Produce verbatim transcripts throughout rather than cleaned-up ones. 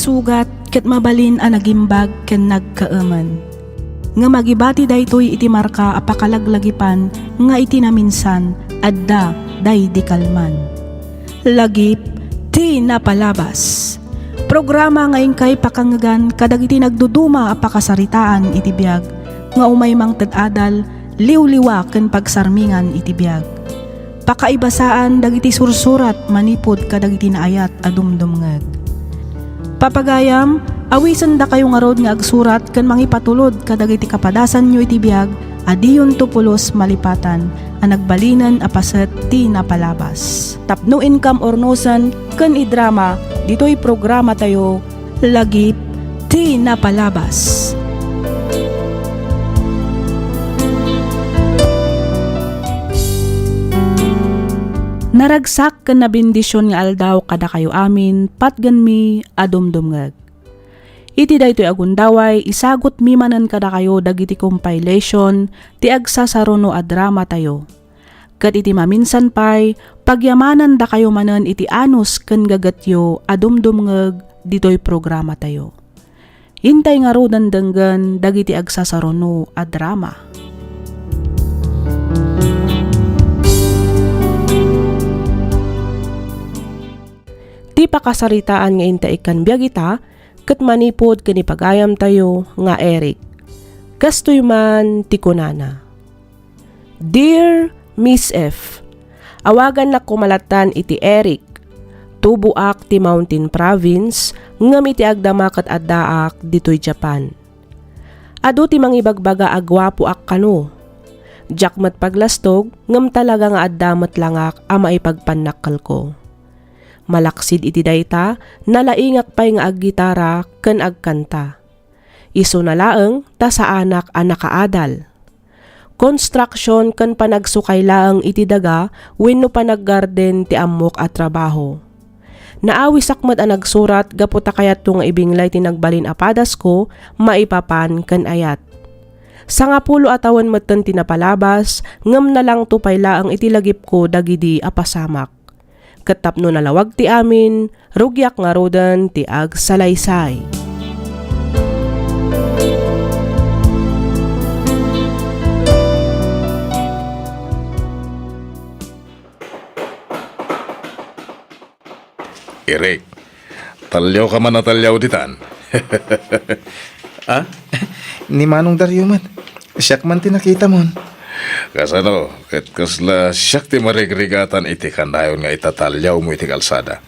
sugat ket mabalin a nagimbag ken nagkaemen. Ngem agibati daytoy iti marka a pakalaglagipan nga iti naminsan, adda daydi kalman. Lagip ti napalabas. Programa nga inkay pakangngegan kadagiti nagduduma a pakasaritaan iti biag nga umay mangted adal, liwliwa ken pagsarmingan iti biag. Pakaibasaan dagiti sursurat manipud kadagiti naayat a dumdumngeg. Papagayam, awisendakayo ngarud nga agsurat ken mangipatulod kadagiti kapadasanyo iti biag a diyonto pulos malipatan a nagbalinen a paset ti napalabas. Tapno inkam urnosen ken idrama ditoy programatayo, Lagip ti Napalabas. Naragsak ken nabendision nga aldaw kadakayo amin, patgenmi a dumdumngeg. Iti daytoy a gundaway, isagutmi manen kadakayo dagiti compilation ti agsasaruno a dramatayo. Ket iti maminsan pay, pagyamanandakayo manen iti anus ken gagetyo a dumdumngeg ditoy programatayo. Intay ngaruden denggen dagiti agsasaruno a drama. Ti pakasaritaan nga intay ikkan biag ita ket manipud ken ni pagayamtayo nga Eric. Kastoy man ti kunana, "Dear Miss F, awagannak koma lattan iti Eric. Tuboak ti Mountain Province, ngem iti agdama ket addaak ditoy Japan. Adu ti mangibagbaga a guapoak kano. Diak met paglastog, ngem talaga nga adda met langak a maipagpannakkelko." Malaksid iti dayta, nalaingak pay nga aggitara ken agkanta. Isuna laeng ta saanak a nakaadal. Construction ken panagsukay laeng iti daga wenno panaggarden ti ammok a trabaho. Naawisak met a nagsurat gapu ta kayatko nga ibinglay ti nagbalin a padasko maipapan ken ayat. Sangapulo a tawen metten ti napalabas, ngem nalangto pay laeng iti lagipko dagidi a pasamak. Ket tapno nalawag ti amin, rugiak ngaruden ti agsalaysay. Eric, talliaw ka man a talliaw ditan. Ah? Ni Manong Dario met. Siak man ti nakitamon. Kasano, ket kasla siak ti marigrigatan iti kanayon nga itatalliawmo iti kalsada?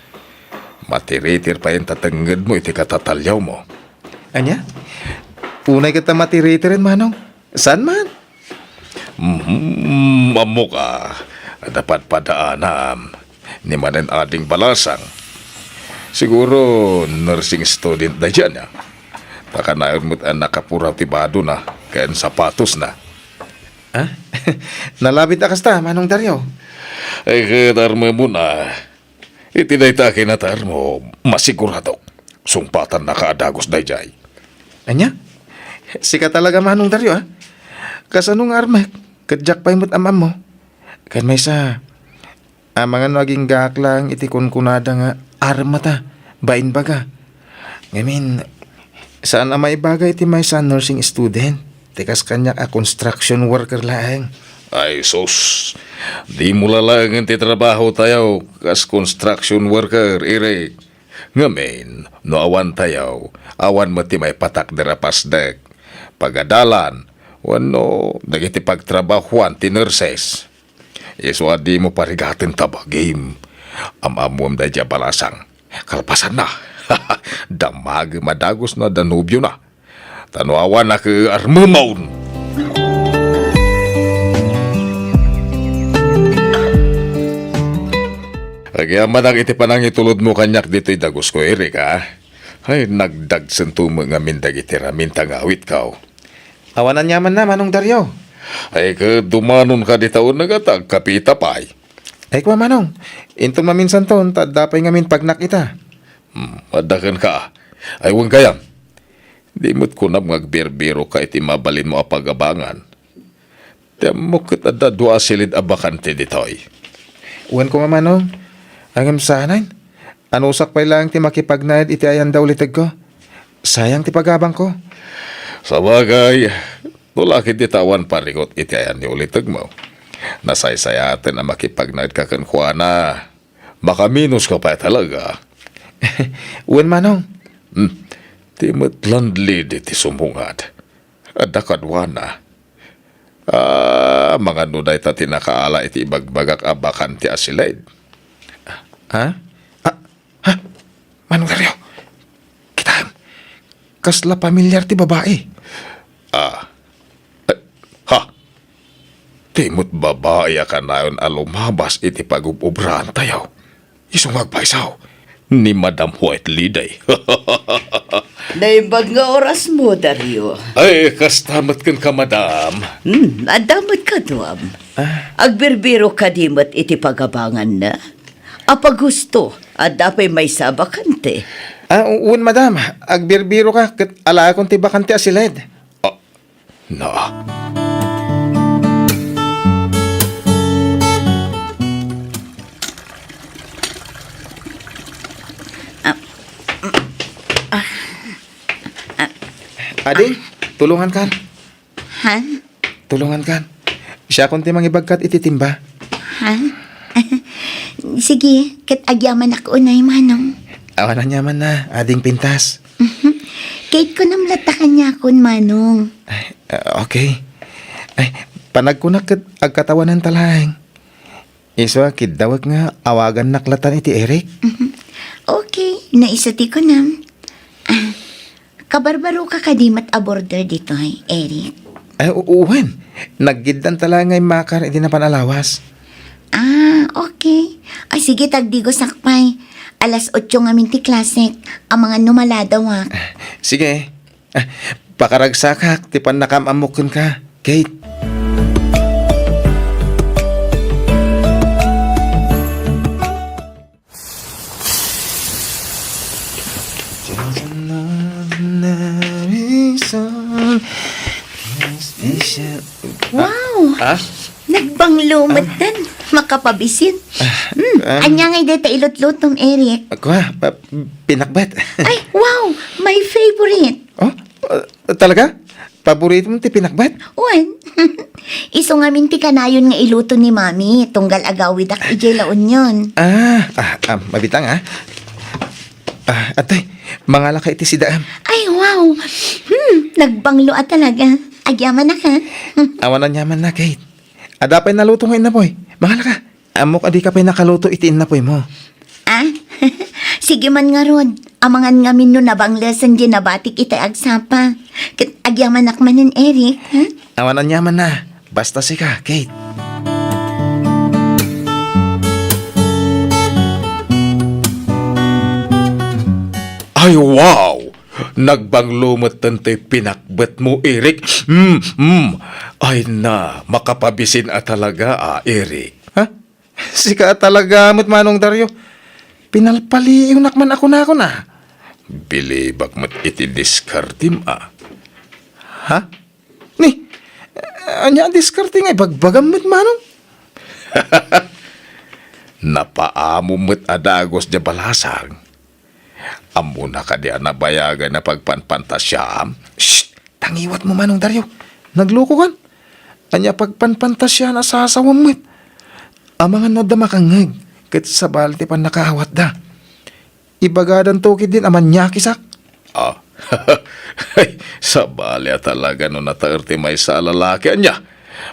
Matiritir pay ta tengngedmo iti katatalliawmo. Ania? Unay ket ta matiritiren, Manong. Saan man? Mhm, ammok a, napadpadaanam ni manen ading balasang. Siguro nursing student daydiay ania. Ta kanayon met a nakapuraw ti badona ken sapatosna. Ah? Nalabit a kasta, Manong Dario? Ay, ket armemon a, iti dayta a kinataermo, masiguradok, sungpatannaka a dagus daydiay. Ania? Sika talaga, Manong Dario, ah? Kasano nga armek? Ket diak pay met am-ammo. Ken maysa, amangan no aginggaak laeng iti kunkunada nga armata, bainbaga. Ngamin, saan a maibaga iti maysa a nursing student, ti kas kaniak a construction worker laeng. Ay, sus! Dimo lalaengen ti trabahotayo kas construction worker, Eric. Ngamin, no awantayo, awan met ti maipatakder a pasdek, pagadalan, wenno dagiti pagtrabahoan ti nurses. Isu a dimo parigaten ta bagim. Am-ammoem daydiay a balasang. Kalpasanna, damagem a dagus no adda nobiona. Ta no awan a ket armemon. Agyamanak iti panangitulodmo kaniak ditoy dagusko, Eric, a. Ay, nagdagsento met ngamin dagiti ramin ta nga awitko. Awan aniamanna, Manong Dario. Ay, ket dumanon kadi ta uneg a ta agkapita pay. Ay, kua, Manong. Inton maminsanton, ta adda pay ngamin pagnak ita. Hmm, adda kenka. Ay, wen gayam. Di met kunam nga agbirbirokka iti mabalinmo a pagabangan. Ti ammok ket adda dua a silid a bakante ditoy. Wen koma, Manong. Ngem saanen? Anusak pay laeng ti makipagnaed iti ayan da ulitegko. Sayang ti pagabangko. Sabagay, no la ketdi ta awan paringot iti ayan ni ulitegmo, nasaysayaten a makipagnaedka kenkuana. Makaminos ka pay talaga. Wen, Manong. Hmm. Ti met landlady ti sumungad. Adda kaduana. Ah, amangan no dayta ti nakaala iti ibagbagak a bakante a siled. Ha? Ah, ha? Manong Dario, kitaem. Kasla pamilyar ti babai. Ah. Eh, ha? Ti met babai a kanayon a lumabas iti pagub-obraantayo. Isu nga agpayso ni Madam White Lady. Naimbag nga orasmo, Dario. Ay, kasta met kenka, madam. Hmm, adda met kaduam. Ah. Agbirbiro kadi met iti pagabanganna? Apaghusto, adda pay maysa a bakante. Ah, wen, madam. Agbirbiro ka, ket alaekon ti bakante a siled. Ah, na. Ah, mm, ah, ah. Ading, tulungan kan. Ha? Tulungan kan. Siakon ti mangibagkat iti timba. Ha? Sige, ket agyamanak unay, Manong. Awan aniamanna, ading pintas. Ket kunam latta kaniakon, Manong. Ay, ah, okay. Ay, panagkunak ket agkatawananta laeng. Isu a kiddawek nga awagannak latan iti Eric. Mhm. Okay, no isu ti kunam. Ah, kabarbaroka kadi met a boarder ditoy, Eric? Ay, u-, wen. Naggiddanta laeng nga immakar iti napan a lawas. Ah, okay. Ay, sige, tagdigosak pay. Alas otso ngamin ti klasek. Amangan no maladawak. Sige. Ah, pakaragsakak ti pannakaam-ammok kenka, Kate. Wow! Ah? Nagbanglo metten. Makapabisin. Ah, Hmm, ah. Ania ngay dayta ilutlutom, Eric? Kua, pa-, pinakbet. Ay, wow! My favorite. Oh, ah, talaga? Paborito mo ti pinakbet? Wen. Isu ngamin ti kanayon nga iluto ni Mami, tunggal agawidak idiay La Union. Ah, ah, ah, mabitang, ah. Ah, atoy, mangalaka iti sidaam. Ay, wow! Hmm, nagbanglo a talaga. Agyamanak, ha? Awan aniamanna, Kate. Adda pay naluto nga innapoy. Mangalaka. Ammok a dika pay nakaluto iti innapoymo. Ah? Sige man ngarud. Amangan ngamin no nabanglesen diay nabatik iti agsapa. Ket agyamanak manen, Eric, ha? Awan aniamanna. Basta sika, Kate. Ay, wow! Nagbanglo metten ti pinakbetmo, Eric. Mm, mm. Ay na, makapabisin a talaga, a, Eric. Ha? Sika a talaga met, Manong Dario. Pinalpaliiwnak man a kunakon, a. Bilibak met iti diskartem, a. Ha? Ni, ania a diskarte nga ibagbagam met, Manong? Napaamom met a dagus diay balasang. Ammona kadi a nabayagen a pagpanpantasiaam? Shh! Tangiwatmo, Manong Dario. Naglukokan. Ania pagpanpantasiaan a sasawem met? Amangan no adda makangngeg, ket sabali ti pannakaawatda. Ibagadanto ketdin a maniakisak. Ah. Sabali a talaga no nataer ti maysa a lalaki. Ania?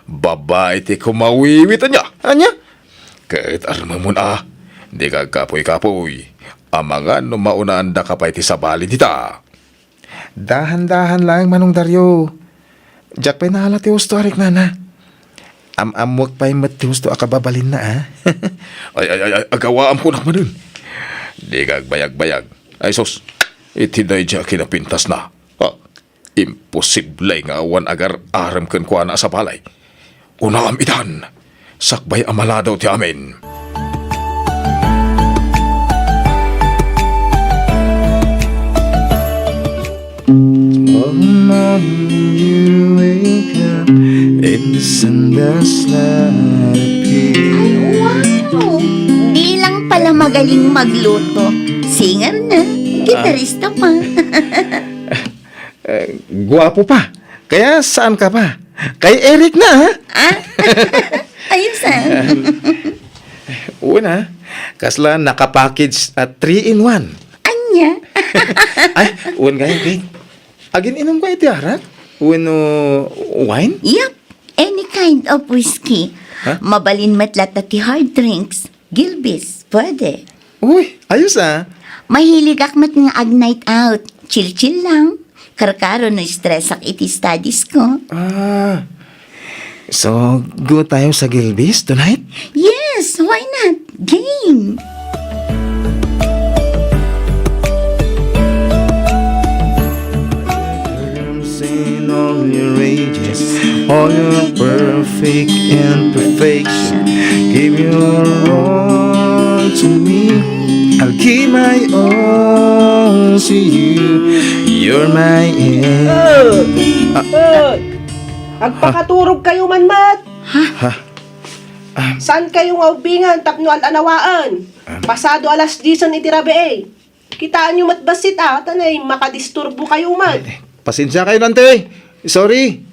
Babai ti kumawiwit. Ania? Ania? Ket armemon a, dika agkapuy-kapuy. Amangan no maunaandaka pay ti sabali dita. Dahan-dahan laeng, Manong Dario. Diak pay naala ti husto a riknana. Am-ammoek pay met ti husto a kababalinna, a. Ay, ay, ay, ay, agawaam kunak manen. Dika agbayagbayag. Ay sus, iti daydi a kinapintasna. Ah, imposible nga awan agar-arem kenkuana a sabali. Unaam itan. Sakbay a maladaw ti amin. Morning you wake up and the sun does not appear. Ay, wow! Di lang pala magaling magluto. Singer na, gitarista pa. Eh, guwapo pa. Kaya saan ka pa? Kay Eric na, ha? Ah? Ayos, ah. Una, kasla naka-package a three-in-one. Anya? Ay, wen gayam, Kate. Agin-inumka iti arak? Wenno wine? Yep. Any kind of whiskey. Ha? Mabalin met latta ti hard drinks. Gilbis, pwede. Uy, ayos, ah. Mahiligak met nga ag-night out. Chill-chill lang. Karkaro no stress-ak iti studies ko. Ah. So, go tayo sa Gilbis tonight? Yes, why not? Game! All your perfect imperfection, give your all to me. I'll give my all to you. You're my end. Oy! Oy! Agpakaturog kayo man met! Ha? Saan kayo nga ubbingan tapno al-anawaen? Pasado alas diesen iti rabii. Kitaenyo met bassit a, ta nay makadisturbo kayo met. Ay, pasensia kayo, Nante. Sorry.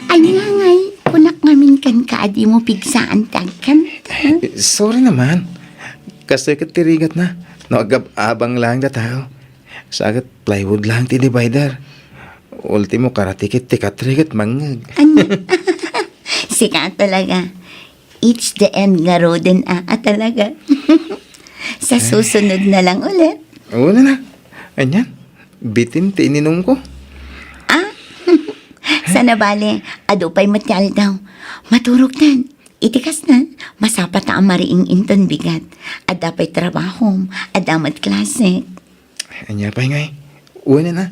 Ania ngay, kunak ngamin kenka a dimo pigsaan ti agkanta. Eh, sorry naman. Kastoy ket ti rigatna. No, agab-abang lang da tao. Sa ket plywood lang ti divider. Ultimo, karati ket ti katre ket mangngeg. Ania? Sika talaga. It's the end ngaruden a, a talaga. Sa susunod na lang ulit. Una na. Anian? Bitin ti ininumko. Ah? Sana bale, adu pay met ti aldaw. Maturogtan. Iti kasta, masapata a mariing inton bigat. Adda pay trabahom, adda met klase. Ania pay ngay? Wen a.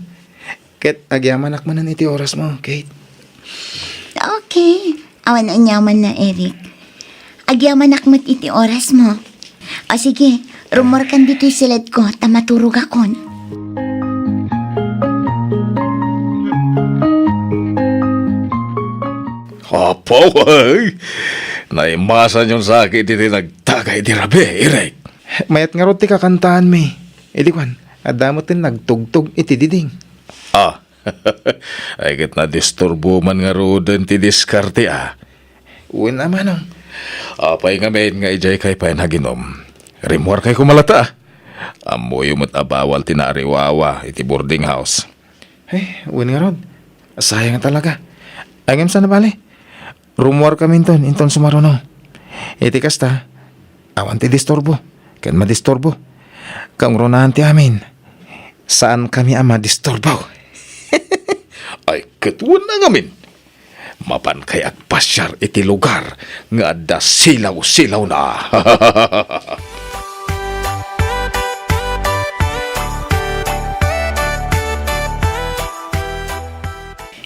Ket agyamanak manen iti orasmo, Kate. Okay. Awan aniamanna, Eric. Agyamanak met iti orasmo. O sige, rummuarkan ditoy siledko ta maturogakon. Apo, ay! Naimasanyon sa akin iti nagtagay iti rabii, Eric. Mayat ngarud ti kakantaanmi. Idi kuan, adda met ti nagtugtog iti diding. Ah, ay ket nadisturbo man ngaruden ti diskarte, ah. Wen a, manong. Apay ngamin nga idiay kay pay naginum? Rimmuarkay koma latta, ah. Ammoyo met a bawal ti naariwawa iti boarding house. Eh, wen ngarud. Sayang talaga. Ay, ngem saan a bale? Rummuarkaminton inton sumaruno. Iti kasta, awan ti disturbo ken madisturbo. Kaungrunaan ti amin, saankami a madisturbo. Ay, ket wen a ngamin. Mapankay agpasiar iti lugar nga adda silaw-silawna.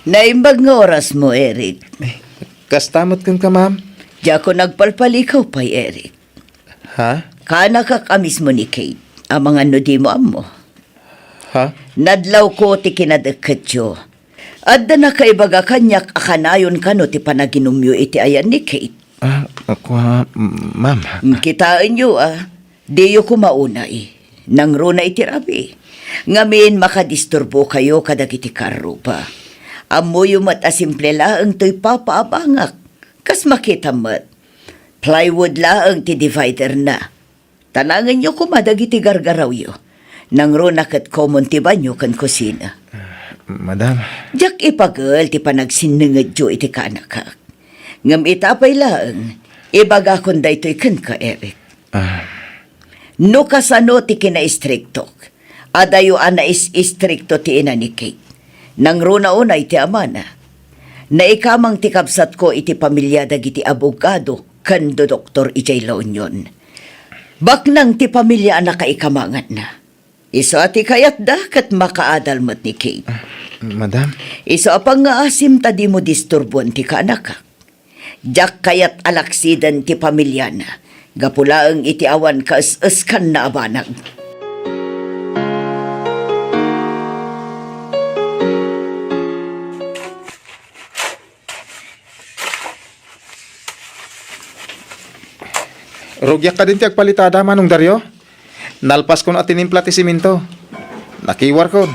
Naimbag nga orasmo, Eric. Kasta met kenka, ma'am? Diakon agpalpalikaw pay, Eric. Ha? Kaanakak a mismo ni Kate, amangan no dimo ammo. Ha? Nadlawko ti kinadekketyo. Adda nakaibaga kaniak a kanayon kano ti panaginumyo iti ayan ni Kate. Ah, kua, ma'am. Mm, kitaenyo, ah. Diyo koma unay. Nangruna iti rabii. Ngamin, makadisturbokayo kadagiti karruba. Ammoyo met a simple laeng toy papaabangak. Kas makitam met, plywood laeng ti divider na. Tanangenyo koma dagiti gargarawyo. Nangruna ket common ti banyo ken kusina. Ah, madam. Diak ipagel ti panagsinnengedyo iti kaanakak. Ngem ita pay laeng, ibagakon daytoy kenka, Eric. Ah. No kasano ti kinaistriktok, adayo a nais-istrikto ti ina ni Kate. Nangruna unay ti amana. Naikamang ti kabsatko iti pamilia dagiti abogado ken dodoktor idiay La Union. Baknang ti pamilia a nakaikamanganna. Isu a ti kayatda ket makaadal met ni Kate. Ah, madam. Isu a pangngaasim ta dimo disturboen ti kaanakak. Diak kayat a laksiden ti pamiliana, gapu laeng iti awan kaes-eskanna a banag. Rugiak kadin ti agpalitada, Manong Dario? Nalpaskon a tinimpla ti simento. Nakiwarkon.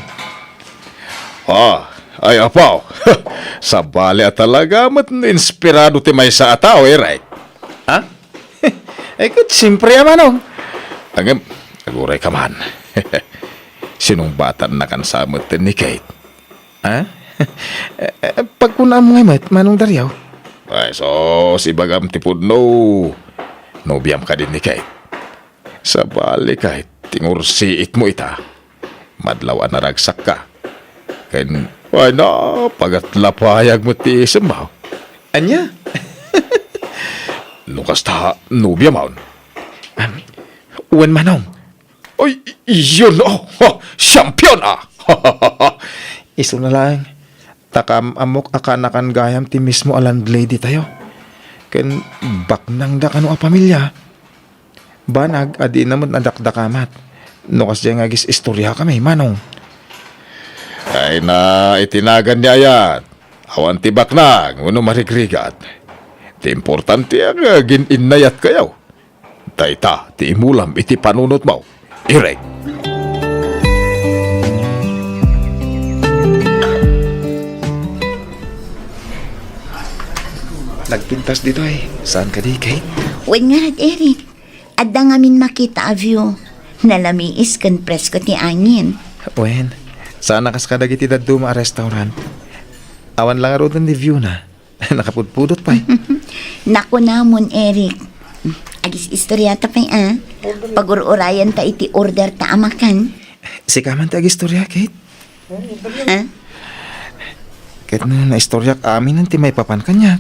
Ah, ay apaw. Sabali a talaga met no inspirado ti maysa a tao, Eric. Ha? Ay, ket, siyempre, a manong. Ngem, aguray ka man. Sinungbatannakan sa met ni Kate. Ha? Eh, eh, pagkunam ngay met, Manong Dario? Ay, sus, ibagam ti pudno. Nobiam kadi ni Kate. Sabali, Kate, tingursiitmo ita. Madlaw a naragsakka. Ken, ay na, pagatlapayag met ti isemmo. Ania? No kasta, nobiamon? Am, wen, Manong. Ay, iyon, oh, oh, champion, ah. Isuna laeng, ta kaam-ammok a kaanakan gayam ti mismo a landlady tayo. Ken baknangda kano a pamilia. Banag a dina met nadakdakamat. No kasdiay nga agis-istoriakami, Manong. Ay na, iti nagan ni ayat. Awan ti baknang wenno marigrigat. Ti importante a gin-innayatkayo. Dayta ti imulam iti panunotmo, Eric. Nagpintas ditoy. Saan kadi, Kate? Wen ngarud, Eric. Adda ngamin makita a view. Nalamiis ken presko ti angin. Wen, saan a kas kadagiti dadduma a restaurant. Awan la ngaruden ti view na. Nakapudpudot pay. Nakunamon, Eric. Agis-istoriata pay, a. Pagur-urayanta iti order ta a makan. Sika man ti agistoria, Kate. Ha? Ket no naistoriak aminen ti maipapan kaniak,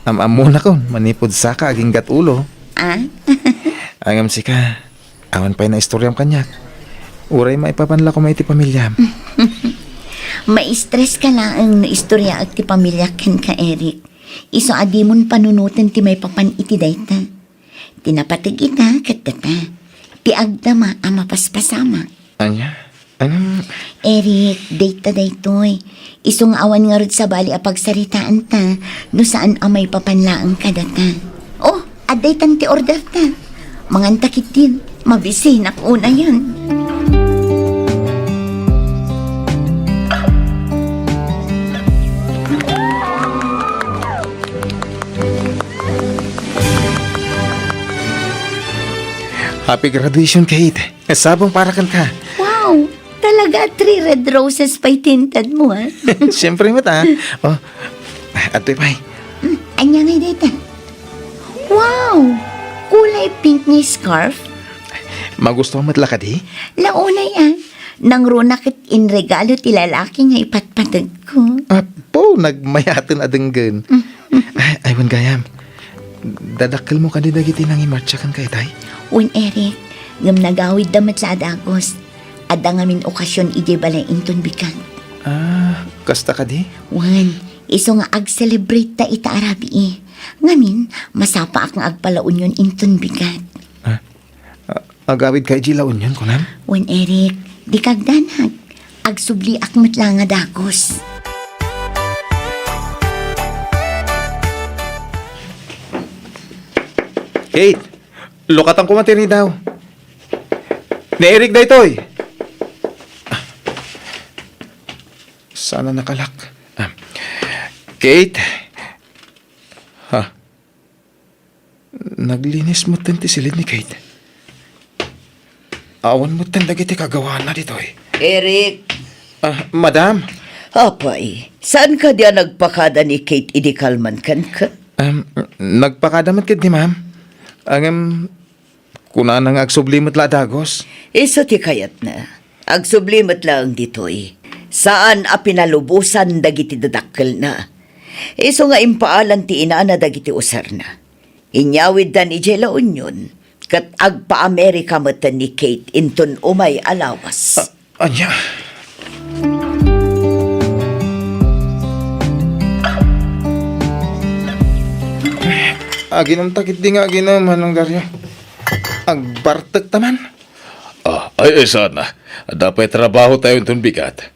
am-ammonakon manipud saka aginggat ulo. A? Ngem sika, awan pay naistoriam kaniak. Uray maipapan la koma iti pamiliam. Maistres ka laeng no istoriaek ti pamiliak kenka, Eric. Isu a dimon panunoten ti maipapan iti dayta. Ti napateg ita ket data. Ti agdama a mapaspasamak. Ania? Anam? Eric, dayta daytoy. Isu nga awan ngarud sabali a pagsaritaanta no saan a maipapan laeng kadata. Oh, adda itan ti orderta. Manganta ketdin. Mabisinak unayen. Happy graduation, Kate. Sabong para kenka. Wow! Talaga, three red roses pay tinted mo, ha? Siyempre met, a. Oh, adtoy pay. Mm, ania ngay dayta? Wow! Kulay pink nga scarf? Magustuhan met la kadi? La unay, a. Nangruna ket inregalo ti lalaki nga ipatpateg ko. Apo, nagmayaten a denggen. Mm. Ay, ay, wen gayam. Dadakkelmo kadi dagiti nangimartsa kenka itay? Wen, Eric, ngem nagawidda met la a dagus. Adda ngamin okasion idiay balay inton bigat. Ah, kasta kadi? Wen, isu nga ag-celebrate ta ita a rabii. Ngamin, masapaak nga agpalaunion inton bigat. Ah, a-, agawidka idiay La Union, kunam? Wen, Eric, dika agdanag. Agsubliak met la nga dagus. Kate, lukatan koma ti ridaw. Ni Eric daytoy. Saan a nakalak? Ah. Kate? Ha? Naglinis metten ti siled ni Kate. Awan metten dagiti kagawana ditoy. Eric! Ah, madam? Apay, saan kadi a nagpakada ni Kate idi kalman kenka? Em, nagpakada met ketdi, ma'am. Ngem, kunana nga agsubli met la a dagus. Isu ti kayatna. Agsubli met laeng ditoy. Saan a pinalubosan dagiti dadakkelna. Isu nga impaalan ti inana dagiti usarna. Inyawiddan idiay La Union, ket agpa-Amerika metten ni Kate inton umay a lawas. A-, ania? Aginumta ketdi nga aginum, Manong Dario. Agbartekta man. Ah, ay, ay, saan a. Adda pay trabahotayo inton bigat.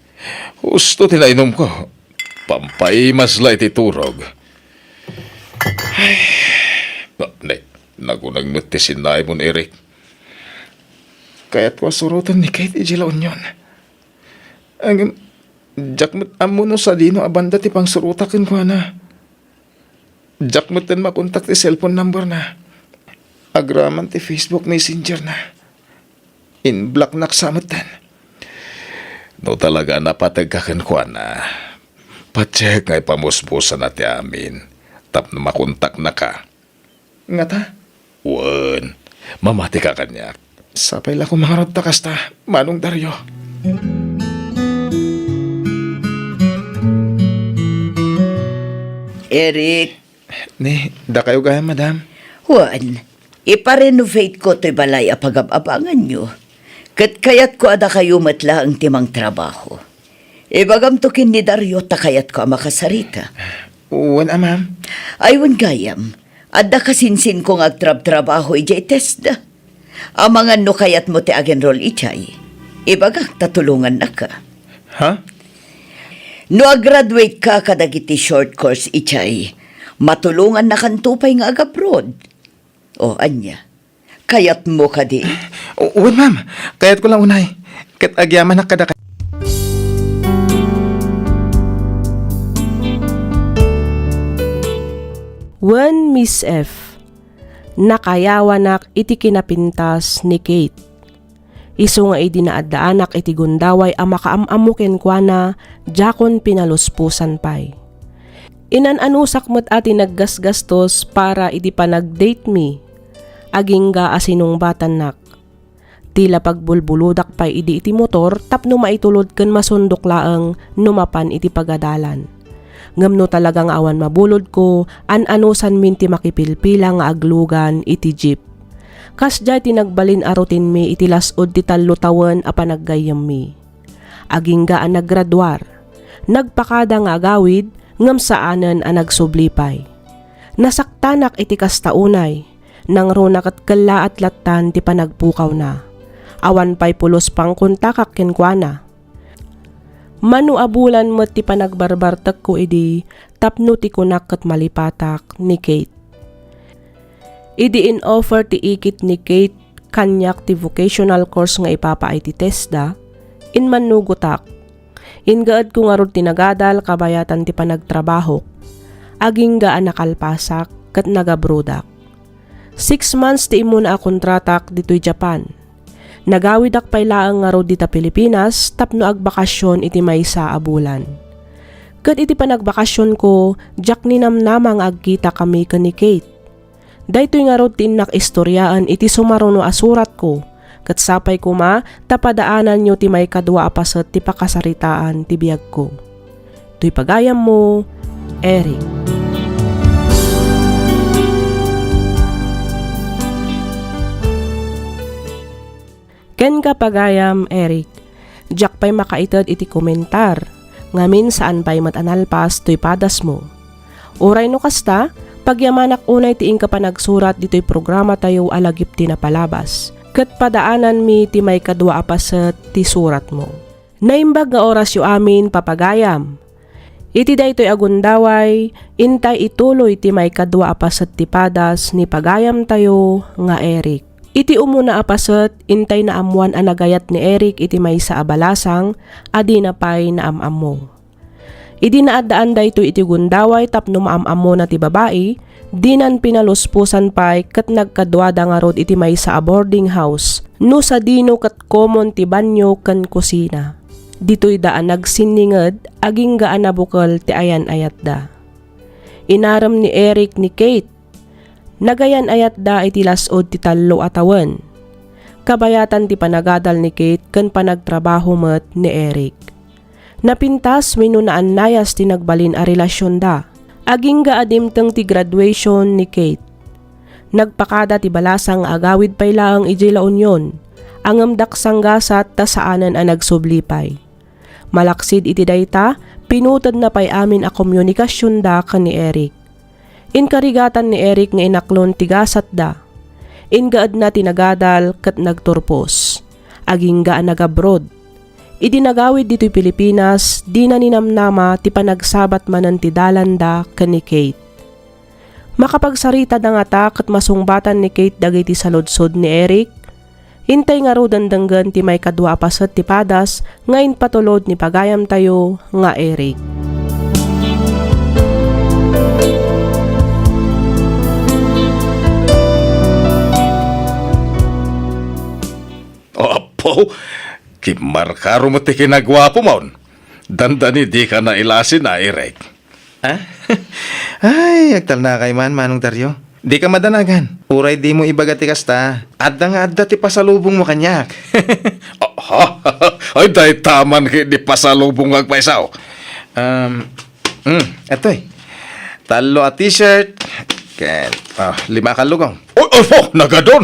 Husto ti nainumko. Pampaimas la iti turog. Ay, ba, ne, nagunag met ti sinnaimon, Eric. Kayatko a suroten ni Kate idiay La Union. Ngem, diak met ammo no sadino a banda ti pangsurotak kenkuana. Diak metten makontak ti cellphone number na. Agraman ti Facebook Messenger na. In-blocknak sa metten. No talaga a napategka kenkuana, patiek nga ipamusmusana ti amin tapno makontaknaka. Ngata? Wen, mamatika kaniak. Sapay la koma ngarud ta kasta, Manong Dario. Eric. Ni, dakayo gayam, madam? Wen, ipa-renovate ko toy balay a pagab-abanganyo. Ket kayatko a dakayo met laeng ti mangtrabaho. Ibagamto ken ni Dario ta kayatko a makasarita. Wen a, ma'am. Ay, wen gayam, adda kasinsinko nga agtrabtrabaho idiay TESDA. Amangan no kayatmo ti ag-enroll idiay. Ibagak ta tulongannaka. Ha? No ag-graduate ka kadagiti short course idiay, matulongannakanto pay nga ag-abroad. O, ania? Kayatmo kadi? O, wen, ma'am. Kayatko la unay. Ket agyamanak kadakayo. Wen, Miss F, nakayawanak iti kinapintas ni Kate. Isu nga idi naaddaanak iti gundaway a makaam-ammo kenkuana, diakon pinaluspusan pay. Inan-anusak met a ti naggasgastos para idi panag-date mi, agingga a sinungbatannak. Ti la pagbulbuludak pay idi iti motor tapno maitulod ken masundok laeng no mapan iti pagadalan. Ngem no talaga nga awan mabulodko, an-anusanmin ti makipilpila nga aglugan iti jeep. Kasdiay ti nagbalin a routine mi iti las-ud ti tallo tawen a panaggayyemmi. Agingga a naggraduar, nagpakada nga agawid ngem saanen a nagsubli pay. Nasaktanak iti kasta unay, nangruna ket kellaat lattan ti panagpukawna. Awan pay pulos pangkontakak kenkuana. Mano a bulan met ti panagbarbartekko idi tapno ti kunak ket malipatak ni Kate. Idi in-offer ti ikit ni Kate kaniak ti vocational course nga ipapaay ti TESDA, immannugotak. Ingaedko ngarud ti nagadal kabayatan ti panagtrabahok. Agingga a nakalpasak ket nagabrodak. Six months ti immuna a kontratak ditoy Japan. Nagawidak pay laeng ngarud dita Pilipinas tapno agbakasyon iti maysa a bulan. Ket iti panagbakasyonko, diak ninamnama nga agkitakami ken ni Kate. Daytoy ngarud ti innak istoriaen iti sumaruno a suratko, ket sapay koma ta padaananyo ti maikadua a paset ti pakasaritaan ti biagko. Toy pagayammo, Eric. Ken ka pagayam, Eric, diak pay makaited iti komentar, ngamin saan pay met a nalpas toy padasmo. Uray no kasta, pagyamanak unay ti inka panagsurat ditoy programatayo a Lagip ti Napalabas, ket padaananmi ti maikadua a paset ti suratmo. Naimbag nga orasyo amin, papagayam. Iti daytoy a gundaway, intay ituloy ti maikadua a paset ti padas ni pagayamtayo nga Eric. Iti umuna a paset, intay naammoan a nagayat ni Eric iti maysa a balasang a dina pay naam-ammo. Idi naaddaan daytoy iti gundaway tapno maam-ammona ti babai, dinan pinaluspusan pay ket nagkaduada ngarud iti maysa a boarding house, no sadino ket common ti banyo ken kusina. Ditoyda a nagsinninged agingga a nabukel ti ayan-ayatda. Inarem ni Eric ni Kate. Nagayan-ayatda iti las-ud ti tallo a tawen. Kabayatan ti panagadal ni Kate ken panagtrabaho met ni Eric. Napintas wenno naannayas ti nagbalin a relasionda. Agingga a dimteng ti graduation ni Kate. Nagpakada ti balasang nga agawid pay laeng idiay La Union, ngem daksanggasat ta saanen a nagsubli pay. Malaksid iti dayta, pinutedna pay amin a komunikasionda ken ni Eric. Inkarigatan ni Eric nga inaklon ti gasatda. Ingaedna ti nagadal ket nagturpos. Agingga a nagabroad. Idi nagawid ditoy Pilipinas, dina ninamnama ti panagsabat manen ti dalanda ken ni Kate. Makapagsaritada ngata ket masungbatan ni Kate dagiti saludsod ni Eric? Intay ngaruden denggen ti maikadua a paset ti padas nga impatulod ni pagayamtayo nga Eric. Apo, kimmarkaro met ti kinaguapom. Dandani dika nailasin a, Eric. Ah? Ay, agtalnakay man, Manong Dario. Dika madanagan. Uray dimo ibaga ti kasta, adda nga adda ti pasalubongmo kaniak. Aha? Ay, dayta man ket ti pasalubong nga agpayso. Um, mm, atoy. Tallo a t-shirt, ken, ah, lima a kallugong. Oh, oh, oh, nagadon.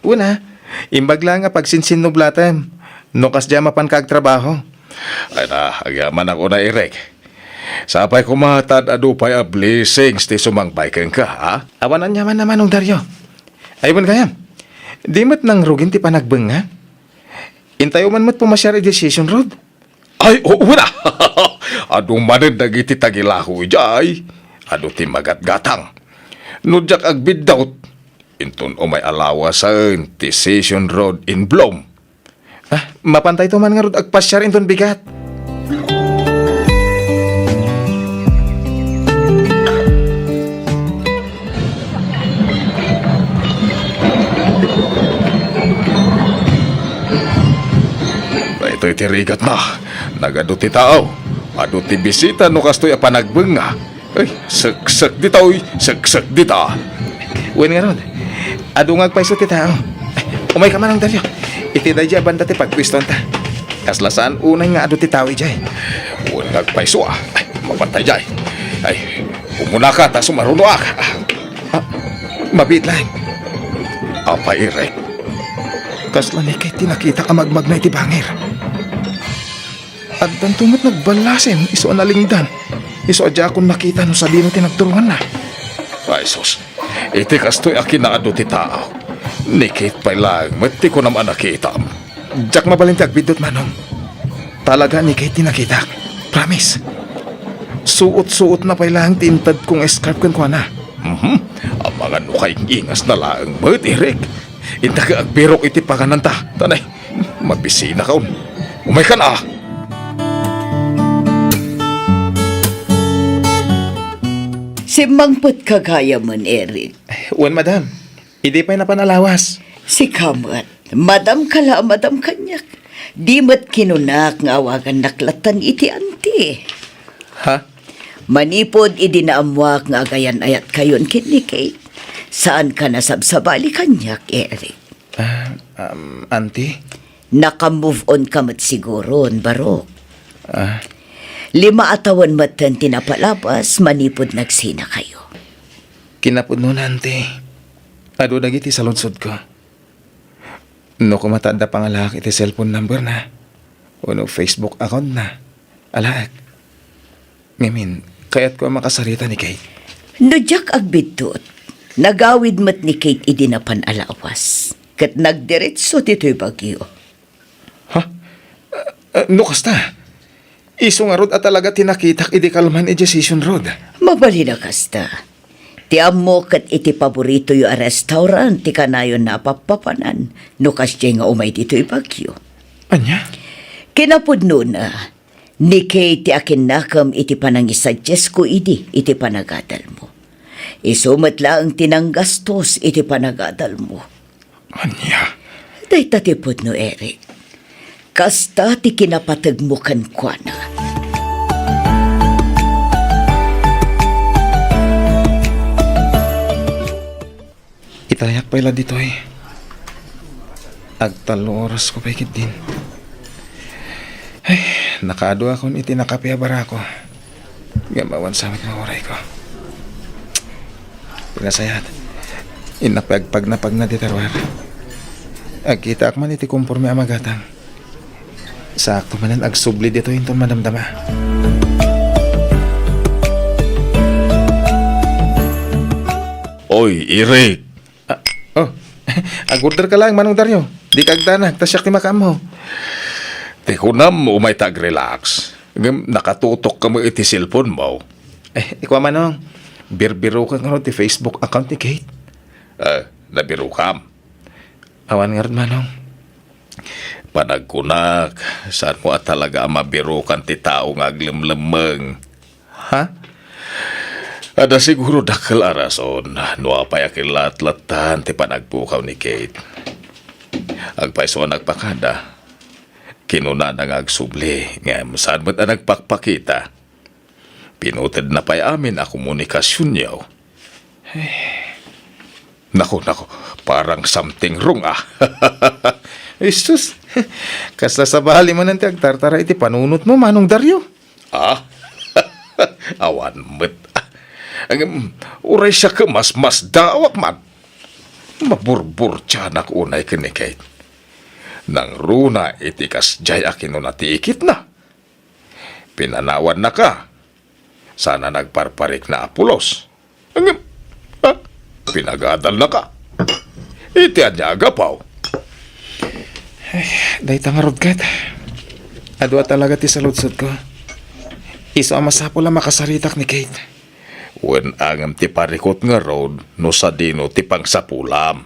Una, imbag la nga pagsinsinnublatem no kasdiay a mapanka agtrabaho. Ay na, agyamanak unay, Eric. Sapay koma ta ad-adu pay a blessings ti sumangpay kenka, ha? Awan aniaman a, Manong Dario. Ay, wen gayam, di met nangrugin ti panagbengnga? Intayo man met pumasiar idiay Session Road. Ay, oo na. Adu manen dagiti tagilako idiay. Adu ti magatgatang. No diak agbiddut, inton umay a lawasen ti Session Road in Bloom. Ah, mapantayto man ngarud agpasiar inton bigat. Daytoy ti rigatna. Nagadu ti tao. Adu ti bisita no kastoy a panagbengnga. Ay, seksek ditoy, seksek dita. Wen ngarud, adu nga agpayso ti tao. Ay, umayka, Manong Dario. Iti daydiay a banda ti pagpuestoanta. Kasla saan unay nga adu ti tao idiay. Wen nga agpayso, ah. Ay, mapantay diay. Ay, umunaka ta sumarunoak. Ah, mabiit laeng. Apay, Eric. Kasla ni Kate ti nakitak a magmagna iti bangir. Addanto met nagballasen isu a nalingdan. Isu a diakon makita no sadino ti nagturonganna. Ay, sus. Iti kastoy a kinaadu ti tao, ni Kate pay laeng met ti kunam a nakitam. Diak mabalin ti agbiddut, Manong. Talaga ni Kate ti nakitak. Promise. Suot-suotna pay laeng ti intedko nga scarf kenkuana. Mhm. Amangan no kaing-ingasna laeng met, Eric. Inta ka agbirok iti pagananta. Tanay, mabisinakon. Umaykan a. Simmangpetka gayamen, Eric. Wen, madam. Idi pay napan a lawas. Sika met, madamka la a madam kaniak. Di met kinunak nga awagannak lattan iti anti. Ha? Manipud idi naammuak nga agayan-ayatkayon ken ni Kate, saanka nasabsabali kaniak, Eric. Ah, um, auntie? Naka-move on ka met siguron, Barok. Ah. Lima a tawen metten ti napalabas manipud nagsinakayo. Kinapudnona, auntie. Adu dagiti saludsodko. No koma ta adda pangalaak iti cellphone number na, wenno Facebook account na, alaek. Ngamin, kayatko a makasarita ni Kate. No diak agbiddut, nagawid met ni Kate idi napan a lawas, ket nagdiretso ditoy Baguio. Ha? Eh, eh, no kasta, isu ngarud a talaga ti nakitak idi kalman idiay Session Road. Mabalin a kasta. Ti ammo ket iti paboritoyo a restaurant ti kanayon a pappapanan no kasdiay nga umay ditoy Baguio. Ania? Kinapudnona, ni Kate ti akinnakem iti panangisuggestko idi iti panagadalmo. Isu met laeng ti nanggastos iti panagadalmo. Ania? Dayta ti pudno, Eric. Kasta ti kinapategmo kenkuana. Itayak pay la ditoy. Agtallo orasko pay ketdin. Ay, nakaadu akon iti nakape a barako. Ngem awan sa met nga urayko. Pinasayaat. Innak pay agpagnapagna dita ruar. Agkitaak man iti komporme a magatang. Sakto manen agsubli ditoy inton madamdama. Oy, Eric! Ah, oh. Ag-order ka laeng, Manong Dario. Dika agdanag, ta siak ti makaammo. Ti kunam, umay ta ag-relax. Ngem nakatutok ka met iti cellphone mo. Eh, ikua, Manong, birbirokak ngarud ti Facebook account ni Kate. Eh, nabirokam? Awan ngarud, Manong. Panagkunak, saanmo a talaga a mabirukan ti tao nga aglemlemmeng? Ha? Adda siguro dakkel a rason no apay a kinlatlattan ti panagpukaw ni Kate. Agpayso a nagpakada, kinunana nga agsubli, ngem saan met a nagpakpakita. Pinutedna pay amin a komunikasionyo. Naku, naku, parang something wrong, ah. Ay, sus. Kasla sabali manen ti agtartara iti panunotmo, Manong Dario. Ah? Awan met. Ngem, uray siak, mas, mas daawak man. Maburburtianak unay ken ni Kate. Nangruna iti kasdiay a kinuna ti ikitna. Pinanawannaka. Saan a nagparparikna a pulos. Ngem, ha? Pinagadalnaka. Iti ania a gapu? Ay, dayta ngarud ket. Adu a talaga ti saludsodko. Isu a masapul a makasaritak ni Kate. Wen, ngem ti parikut ngarud no sadino ti pangsapulam.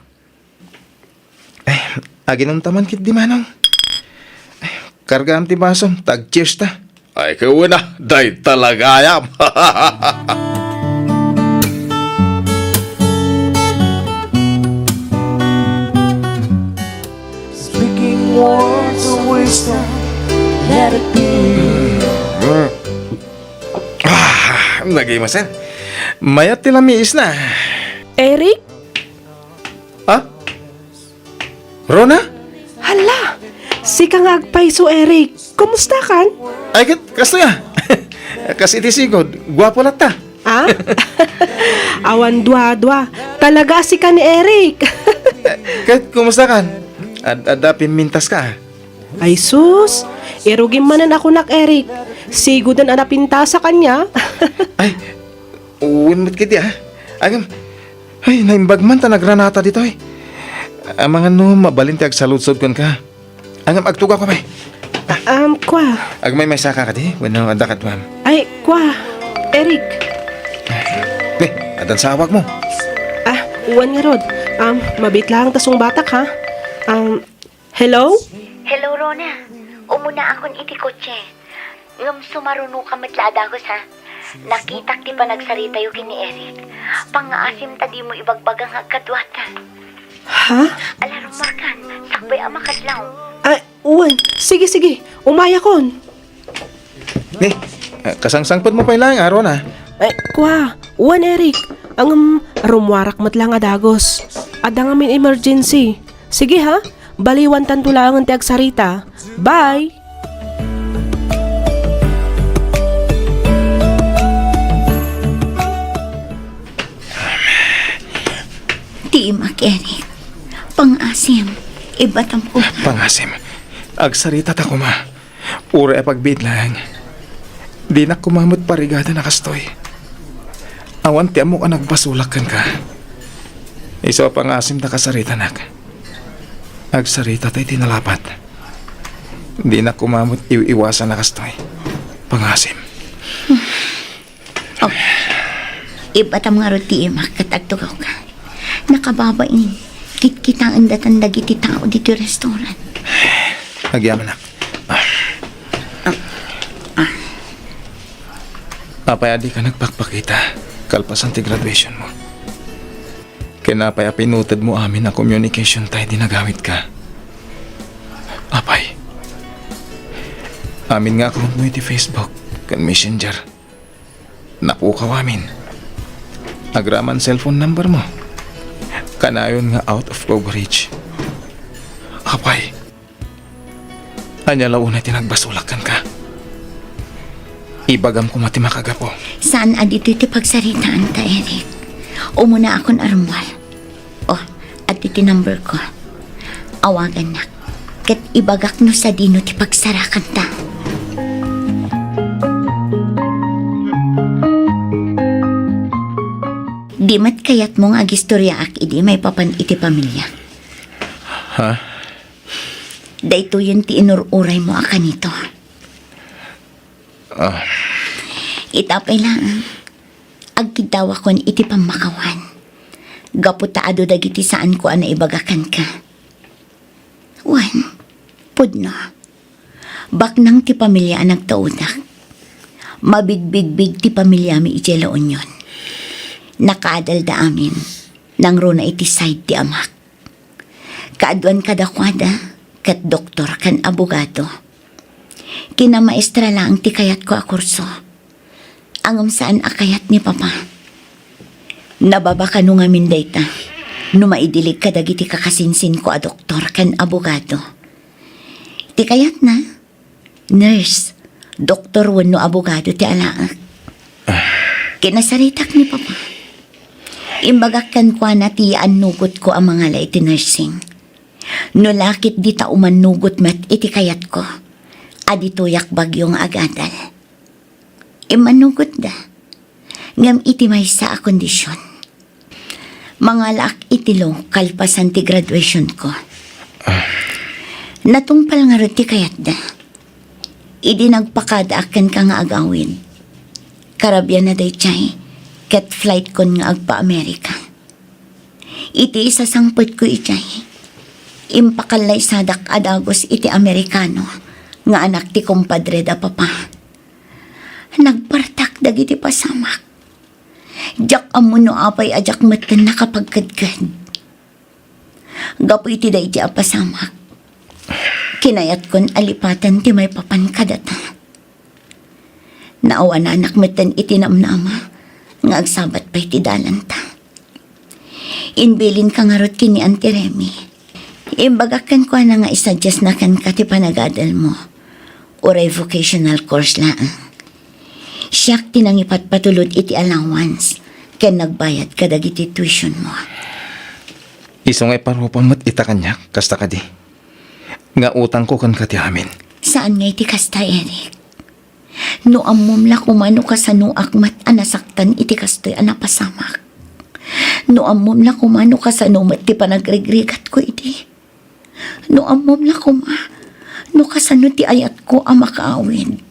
Ay, aginumta man ketdi, Manong. Ay, kargaam ti basom, ta ag-cheers ta. Ay, kauna, dayta la gayam. Speaking words of wisdom, let it be. Ah, nagay masen. Mayat ti lamiisna. Eric? Ha? Rona? Hala! Sika nga agpayso, Eric. Kumusta kan? Ay, ket, kastoy a. Kas iti sigud, guapo latta. Ah? Awan dua-dua. Talaga a sika ni Eric. Eh, ket, kumusta kan? Ad-, adda pimmintaska? Ay sus! Irugim manen a kunak, Eric. Siguden a napintasak ania. Ay, wen met ketdi, ah. Agam, ay, naimbag man ta nagranata ditoy. Amangan no mabalin ti agsaludsod kenka. Agam, agtugawka pay. Ah, um, kua. Agmaymaysaka kadi wenno adda kaduam? Ay, kua. Eric. Ne, addan sa awagmo. Ah, wen ngarud. Um, mabiit laeng ta sungbatak, ha? Um, hello? Hello, Rona. Umunaakon iti kotse. Ngem sumarunoka met la a dagus, ha? Nakitak ti panagsaritayo ken ni Eric. Pangngaasim ta dimo ibagbaga nga agkaduata. Ha? Ala, rummuarkan. Sakbay a makadlaw. Ay, wen. Sige, sige. Umayakon. Ne, ah, kasangsangpetmo pay laeng, Rona. Ay, kua. Wen, Eric. Ngem, rummuarak met la nga dagus. Adda ngamin emergency. Sige, ha? Baliwantanto laengen ti agsarita. Bye! Dimak, Eric. Pangngaasim, ibatam ko. Pangngaasim. Agsaritata koma. Uray a pagbiit laeng. Dinak koma met parigadan a kastoy. Awan ti ammok a nagbasolak kenka. Isu a pangngaasim ta kasaritanak. Agsaritata iti nalapat. Dinak koma met iw-iwasan a kastoy. Pangngaasim. Oh. Ibatam ngarud ti imak ket agtugawka. Nakababain, kitkitaen datan dagiti tao ditoy restaurant. Agyamanak. Ah. Ah. Apay a dika nagpakpakita kalpasan ti graduation mo? Ken apay a pinutedmo amin a communication tay di nagawitka? Apay, amin nga account mo iti Facebook ken Messenger, napukaw amin. Agraman cellphone number mo, kanayon nga out of coverage. Apay, ania la unay ti nagbasolak kenka? Ibagam koma ti makagapu. Saan a ditoy ti pagsaritaanta, Eric. Umunaakon a rummuar. Oh, adtoy ti number ko. Awagannak. Ket ibagak no sadino ti pagsarakanta. Di met kayatmo nga agistoriaak idi maipapan iti pamiliak? Ha? Daytoyen ti inur-uraymo a kanito. Ah. Ita pay laeng, agkiddawakon iti pammakawan. Gapu ta adu dagiti saanko a naibaga kenka. Wen, pudno. Baknang ti pamilia a nagtaudak. Mabigbigbig ti pamiliami idiay La Union. Nakaadalda amin. Nangruna iti side ti amak. Kaaduan kadakuada, ket doktor ken abogado. Kinamaestra laeng ti kayatko a kurso. Ngem saan a kayat ni Papa. Nababa kano ngamin dayta no maidilig kadagiti kakasinsinko a doktor ken abogado. Ti kayatna, nurse, doktor wenno abogado ti alaek. Kinasaritak ni Papa. Imbagak kenkuana ti yaannugotko a mangala iti nursing. No la ket dita umannugot met iti kayatko, a ditoyak bagyo nga agadal. Immannugotda. Ngem iti maysa a kondision. Mangalaak iti law kalpasan ti graduationko. Natungpal ngarud ti kayatda. Idi nagpakadaak kenka nga agawid, karabianna daydiay, ket flightkon nga agpa-Amerika. Iti isasangpetko idiay, impakallaysadak a dagus iti Amerikano nga anak ti kumpadre da Papa. Nagpartak dagiti pasamak. Diak ammo no apay a diak metten nakapagkedked. Gapu iti daydi a pasamak, kinayatkon a lipaten ti maipapan kadata. Naawananak metten iti namnama nga agsabat pay ti dalanta. Imbilinka ngarud ken ni Auntie Remy. Imbagak kenkuana nga isadiasna kenka ti panagadelmo. Uray vocational course laeng. Siak ti nangipatpatulod iti allowance ken nagbayad kadagiti tuitionmo. Isu nga iparupam met ita kaniak, kasta kadi? Nga utangko kenka ti amin. Saan nga iti kasta, Eric? No ammom la koma no kasanoak met a nasaktan iti kastoy a napasamak. No ammom la koma no kasano met ti panagrigrigatko idi. No ammom la koma no kasano ti ayatko a makaawid.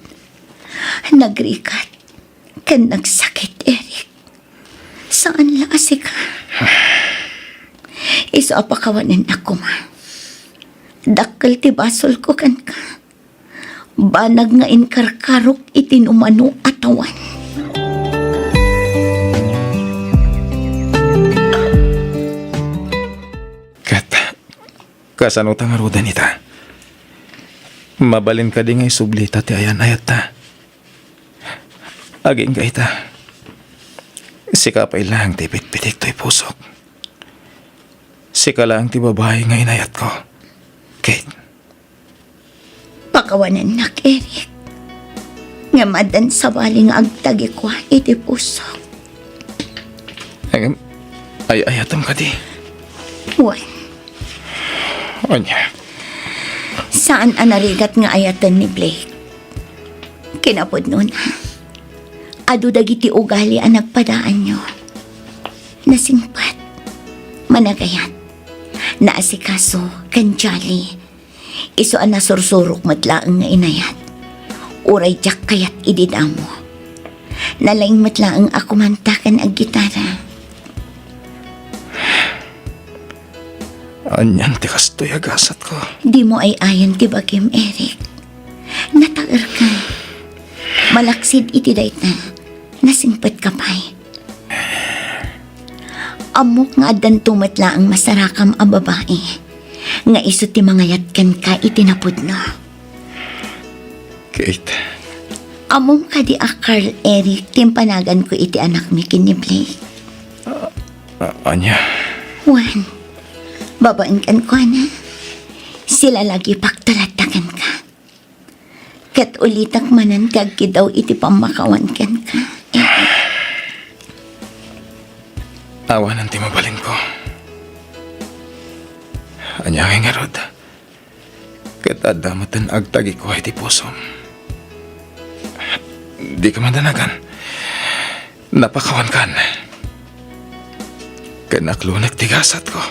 Nagrigat ken nagsakit, Eric. Saan la a sika. Isu a pakawanennak koma. Dakkel ti basolko kenka. Banag nga inkarkarok iti numano a tawen. Ket, kasano ta ngaruden ita? Mabalin kadi nga isublita ti ayan-ayatta? Agingga ita. Sika pay laeng ti pitpitik toy pusok. Sika laeng ti babai nga inayatko. Kate. Pakawanennak, Eric. Ngem addan sabali nga agtagikua iti pusok. Ngem, ay-ayatem kadi? Wen. Ania? Saan a narigat nga ayaten ni Blake. Kinapudnona, adu dagiti ugali a nagpadaanyo. Nasingpet, managayat, naasikaso, ken jolly. Isu a nasursurok met laeng nga inayat. Uray diak kayat idi damo. Nalaing met laeng a kumanta ken aggitara. Anian ti kastoy a gasatko? Dimo ay-ayan ti bagim, Eric. Nataerka. Malaksid iti dayta, nasingpetka pay. Ammok nga addanto met laeng masarakam a babai nga isu ti mangayat kenka iti napudno. Kate. Ammom kadi a Carl Eric ti impanaganko iti anakmi ken ni Blake? Ah, ah, ania? Wen, babaen kenkuana, silalagipak talatta kenka. Ket ulitak manen ti agkiddaw iti pammakawan kenka, Eric. Awanen ti mabalinko. Ania ngay ngarud? Ket adda met ti agtagikua iti pusom. Dika madanagan. Napakawankan. Ken naklunek ti gasatko.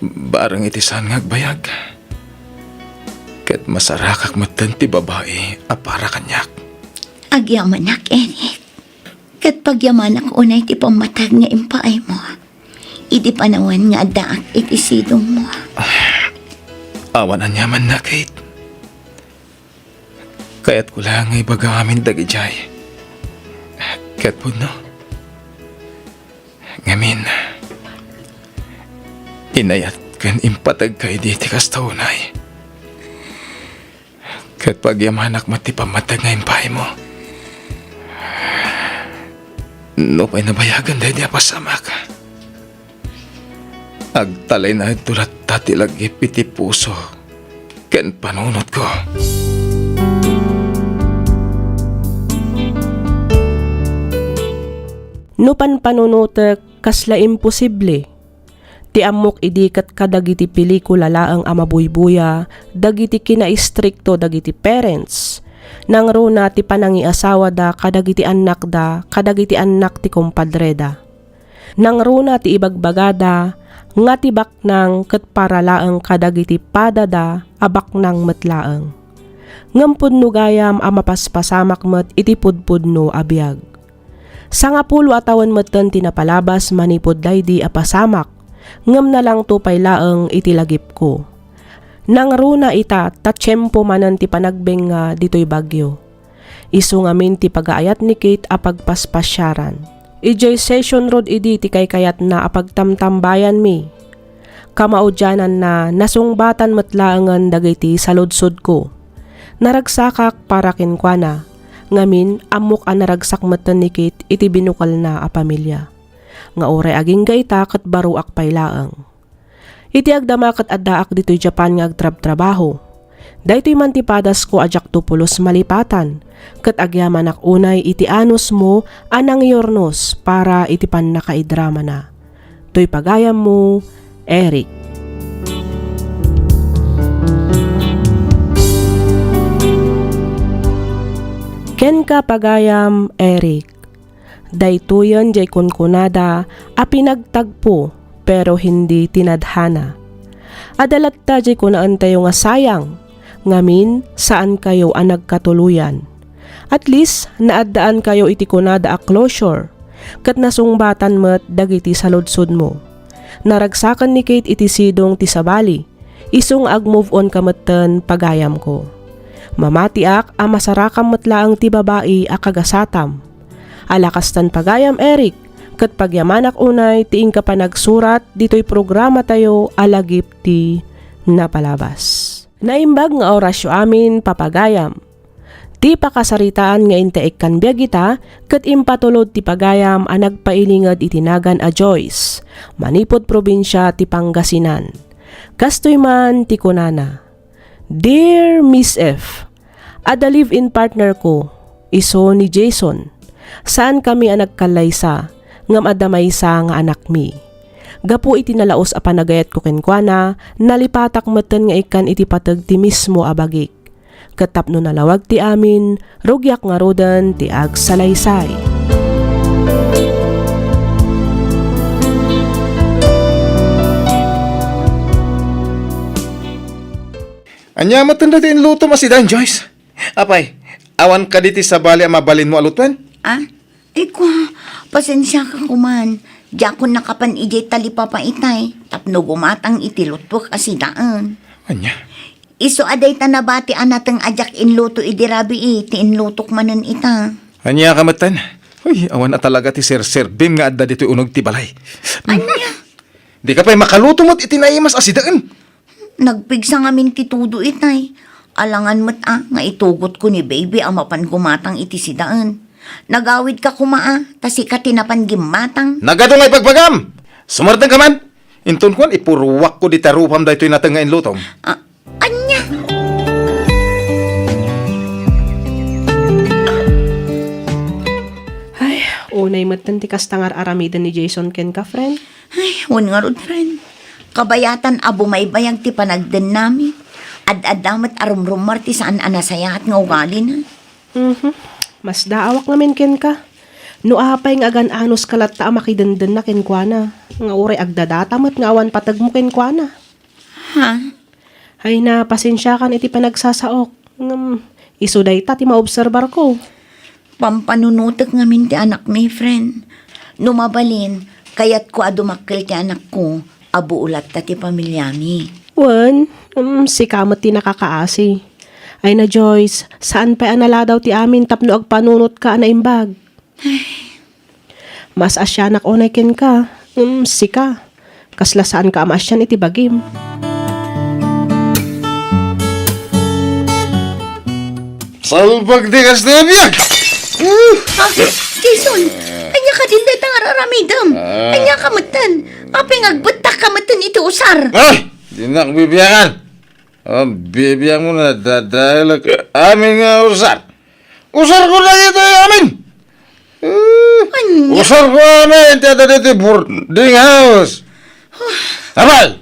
Bareng iti saan nga agbayag. Ket masarakak metten ti babai a para kaniak. Agyamanak, Eric. Ket pagyamanak unay ti pammatag nga impaaymo idi panawen nga addaak iti sidongmo. Awan aniamanna, Kate. Kayatko laeng nga ibaga amin dagidiay. Ket pudno. Ngamin, inayat ken impategka idi ti kasta unay. Ket pagyamanak met ti pammateg nga impaaymo. Nupay nabayagan daydi a pasamak, agtalinaedto latta ti lagip iti puso ken panunotko. No panpanunotek, kasla imposible. Ti ammok idi ket kadagiti pelikula laeng a mabuybuya dagiti kinaistrikto dagiti parents. Nangruna ti panangiasawada kadagiti annakda, kadagiti annak ti kumpadreda. Nangruna ti ibagbagada nga ti baknang ket para laeng kadagiti padada a baknang met laeng. Ngem pudno gayam a mapaspasamak met iti pudpudno a biag. Sangapulo a tawen metten ti napalabas manipud daydi a pasamak, ngem nalangto pay laeng iti lagipko. Nangruna ita ta tiempo manen ti panagbengnga ditoy bagyo. Isu ngamin ti pagaayat ni Kate a pagpaspasiaran. Idiay Session Road idi ti kaykayatna a pagtamtambayanmi. Kamaudiananna, nasungbatan met laengen dagiti saludsodko. Naragsakak para kenkuana. Ngamin, ammok a naragsak metten ni Kate iti binukelna a pamilia. Nga uray agingga ita ket baroak pay laeng. Iti agdama ket addaak ditoy Japan nga agtrabtrabaho. Daytoy man ti padasko a diakto pulos malipatan, ket agyamanak unay iti anusmo a nangyurnos para iti pannakaidramana. Toy pagayammo, Eric. Kenka, pagayam, Eric. Daytoyen diay kunkunada a pinagtagpo, pero hindi tinadhana. Adda latta diay kunaentayo nga sayang, ngamin, saankayo a nagkatuloyan. At least, naaddaankayo iti kunada a closure, ket nasungbatan met dagiti saludsodmo. Naragsaken ni Kate iti sidong ti sabali, isu nga ag-move on ka metten, pagayamko. Mamatiak a masarakam met laeng ti babai a kagasatam. Ala kastan, pagayam Eric, ket pagyamanak unay ti inka panagsurat ditoy programatayo a lagip ti napalabas. Naimbag nga orasyo amin, papagayam. Ti pakasaritaan nga intaekkan biag ita ket impatulod ti pagayam a nagpailinged iti nagan a Joyce, manipud probinsia ti Pangasinan. Kastoy man ti kunana, "Dear Miss F, adda live-in partner ko, isu ni Jason. Saankami a nagkallaysa, ngem adda maysa nga anakmi. Gapu iti nalaus a panagayatko kenkuana, nalipatak metten nga ikkan iti pateg ti mismo a bagik. Ket tapno nalawag ti amin, rugiak ngaruden ti agsalaysay." Ania met daytoy inlutom a sidaen, Joyce? Apay, awan kadi ti sabali a mabalinmo a lutuen? Ah, ay kua, pasensiaka koman. Diakon nakapan idiay talipapa itay, tapno gumatang iti lutuek a sidaen. Ania? Isu a dayta nabati a nateng a diak inluto idi rabii ti inlutok manen ita. Ania ka metten? Uy, awan a talaga ti serserbim nga adda ditoy uneg ti balay. Ania? Dika pay makaluto met iti naimas a sidaen. Nagpigsa ngamin ti todo itay. Alangan met a nga itugotko ni baby a mapan gumatang iti sidaen. Nagawidka koma a, ta sika ti napan gimmatang. Nagadu nga ibagbagam! Sumardengka man! Inton kuan, ipurruakko dita rupam daytoy nateng nga inlutom. Ah, ania? Ay, unay metten ti kasta nga ar-aramiden ni Jason kenka, friend. Ay, wen ngarud, friend. Kabayatan a bumaybayag ti panagdennami. Ad-adda met a rumrummar ti saan a nasayaat nga ugalina. Mhm. Masdaawak ngamin kenka. No apay nga agan-anuska latta a makidendenna kenkuana, nga uray agdadata met nga awan pategmo kenkuana. Ha? Ay na, pasensiakan iti panagsasaok. Ngem, isu dayta ti maobserbarko. Pampanunotek ngamin ti anakmi, friend. No mabalin, kayatko a dumakkel ti anakko, a buo latta ti pamiliami. Wen, Ngem sika met ti nakakaasi. Ay na, Joyce, saan pay a naladaw ti amin tapno agpanunotka a naimbag. Maas-asianak unay kenka, ngem sika, kasla saanka a maasian iti bagim. Salbag ti kasta a biag! Ah, Jason, ania kadin dayta nga ar-aramidem? Ah. Ania ka metten? Apay nga agbettakka metten iti usar? Ay! Dinak bibiangan. Ang bibiang mo na dadalag amin nga usar. Usar ko na ito amin. Eh, Anya? Usar ko amin. Ti ada dito boarding house. Abay!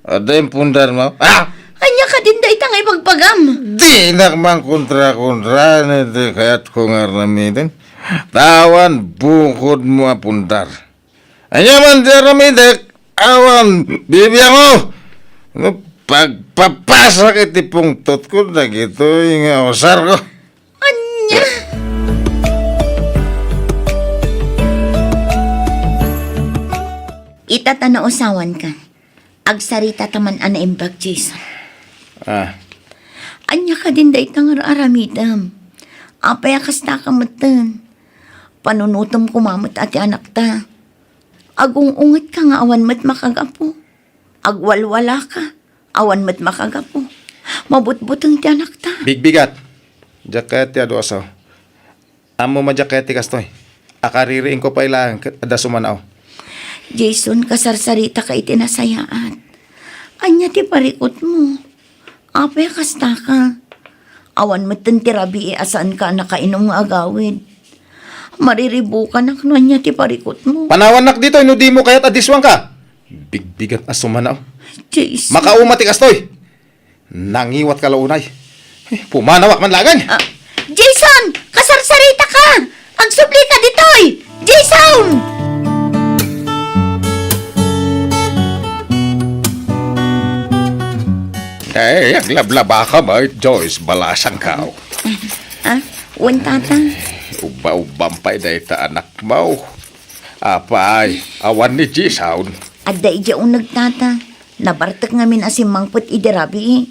Ada yung pundar mo. Ah! Ania kadin dayta nga ibagbagam? Dinak man kontra-kontra na ito kayat ko nga ramiden. Tawan bukod mo a pundar. Ania man ti aramidek, awan bibiango. No pagpapasak iti pungtot ko, dagitoy nga usar ko. Ania? Ita ta nausawan ka. Agsarita ta man a naimbag, Jason. Ah. Ania kadin dayta nga ar-aramidem? Apay a kasta ka metten? Panunutem koma met a ti anakta. Agung-unget ka nga awan met makagapu. Agwalwala ka, awan met makagapu. Mabutbuteng ti anakta. Bigbigat. Diak kayat ti adu a sao. Ammom a diak kayat ti kastoy. Akaririingko pay laeng ket adda sumanao. Jason, kasarsarita ka iti nasayaat. Ania ti parikutmo? Apay a kasta ka? Awan metten ti rabii a saanka a nakainum nga agawid. Mariribukanak no ania ti parikutmo. Panawannak ditoy no dimo kayat a diswangka. Bigbigat a sumanao. Jason. Makauma ti kastoy. Nangiwatka la unay. Eh, pumanawak man laeng. Ah, Jason! Kasarsarita ka! Agsubli ka ditoy! Jason! Eh, aglablaba ka met, Joyce, balasangko. Ah, wen, tata. Ubba-ubbam pay dayta anakmo. Apay, awan ni Jason. Adda idiay uneg, tata. Nabartek ngamin a simmangpet idi rabii.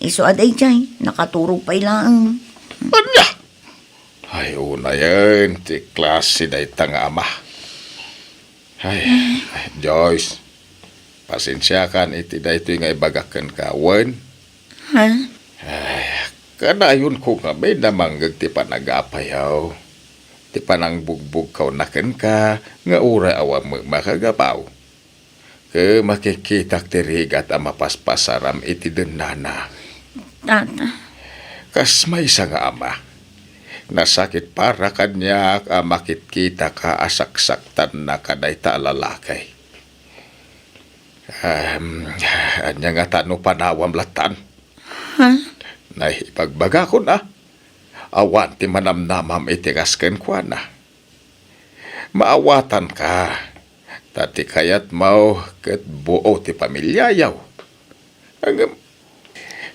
Isu a daydiay, nakaturog pay laeng. Ania? Ay, unayen ti klase dayta nga ama. Ay, Joyce, pasensiakan iti daytoy nga ibagak kenka, wen? Ha? Ay, kadayonko ngamin a mangngeg ti panagapayaw, ti panangbugbugkawna kenka nga uray awan met makagapu. Ket makikitak ti rigat a mapaspasaram iti dennana. Tata. Kas maysa nga ama, nasakit para kaniak a makitkitaka a saksaktannaka dayta a lalaki. Em, ania ngata no panawam lattan? Ha? Nay, ibagbagakon a. Awan ti manamnamam iti kas kenkuana. Maawatanka, ta ti kayatmo ket buo ti pamiliayo. Ngem,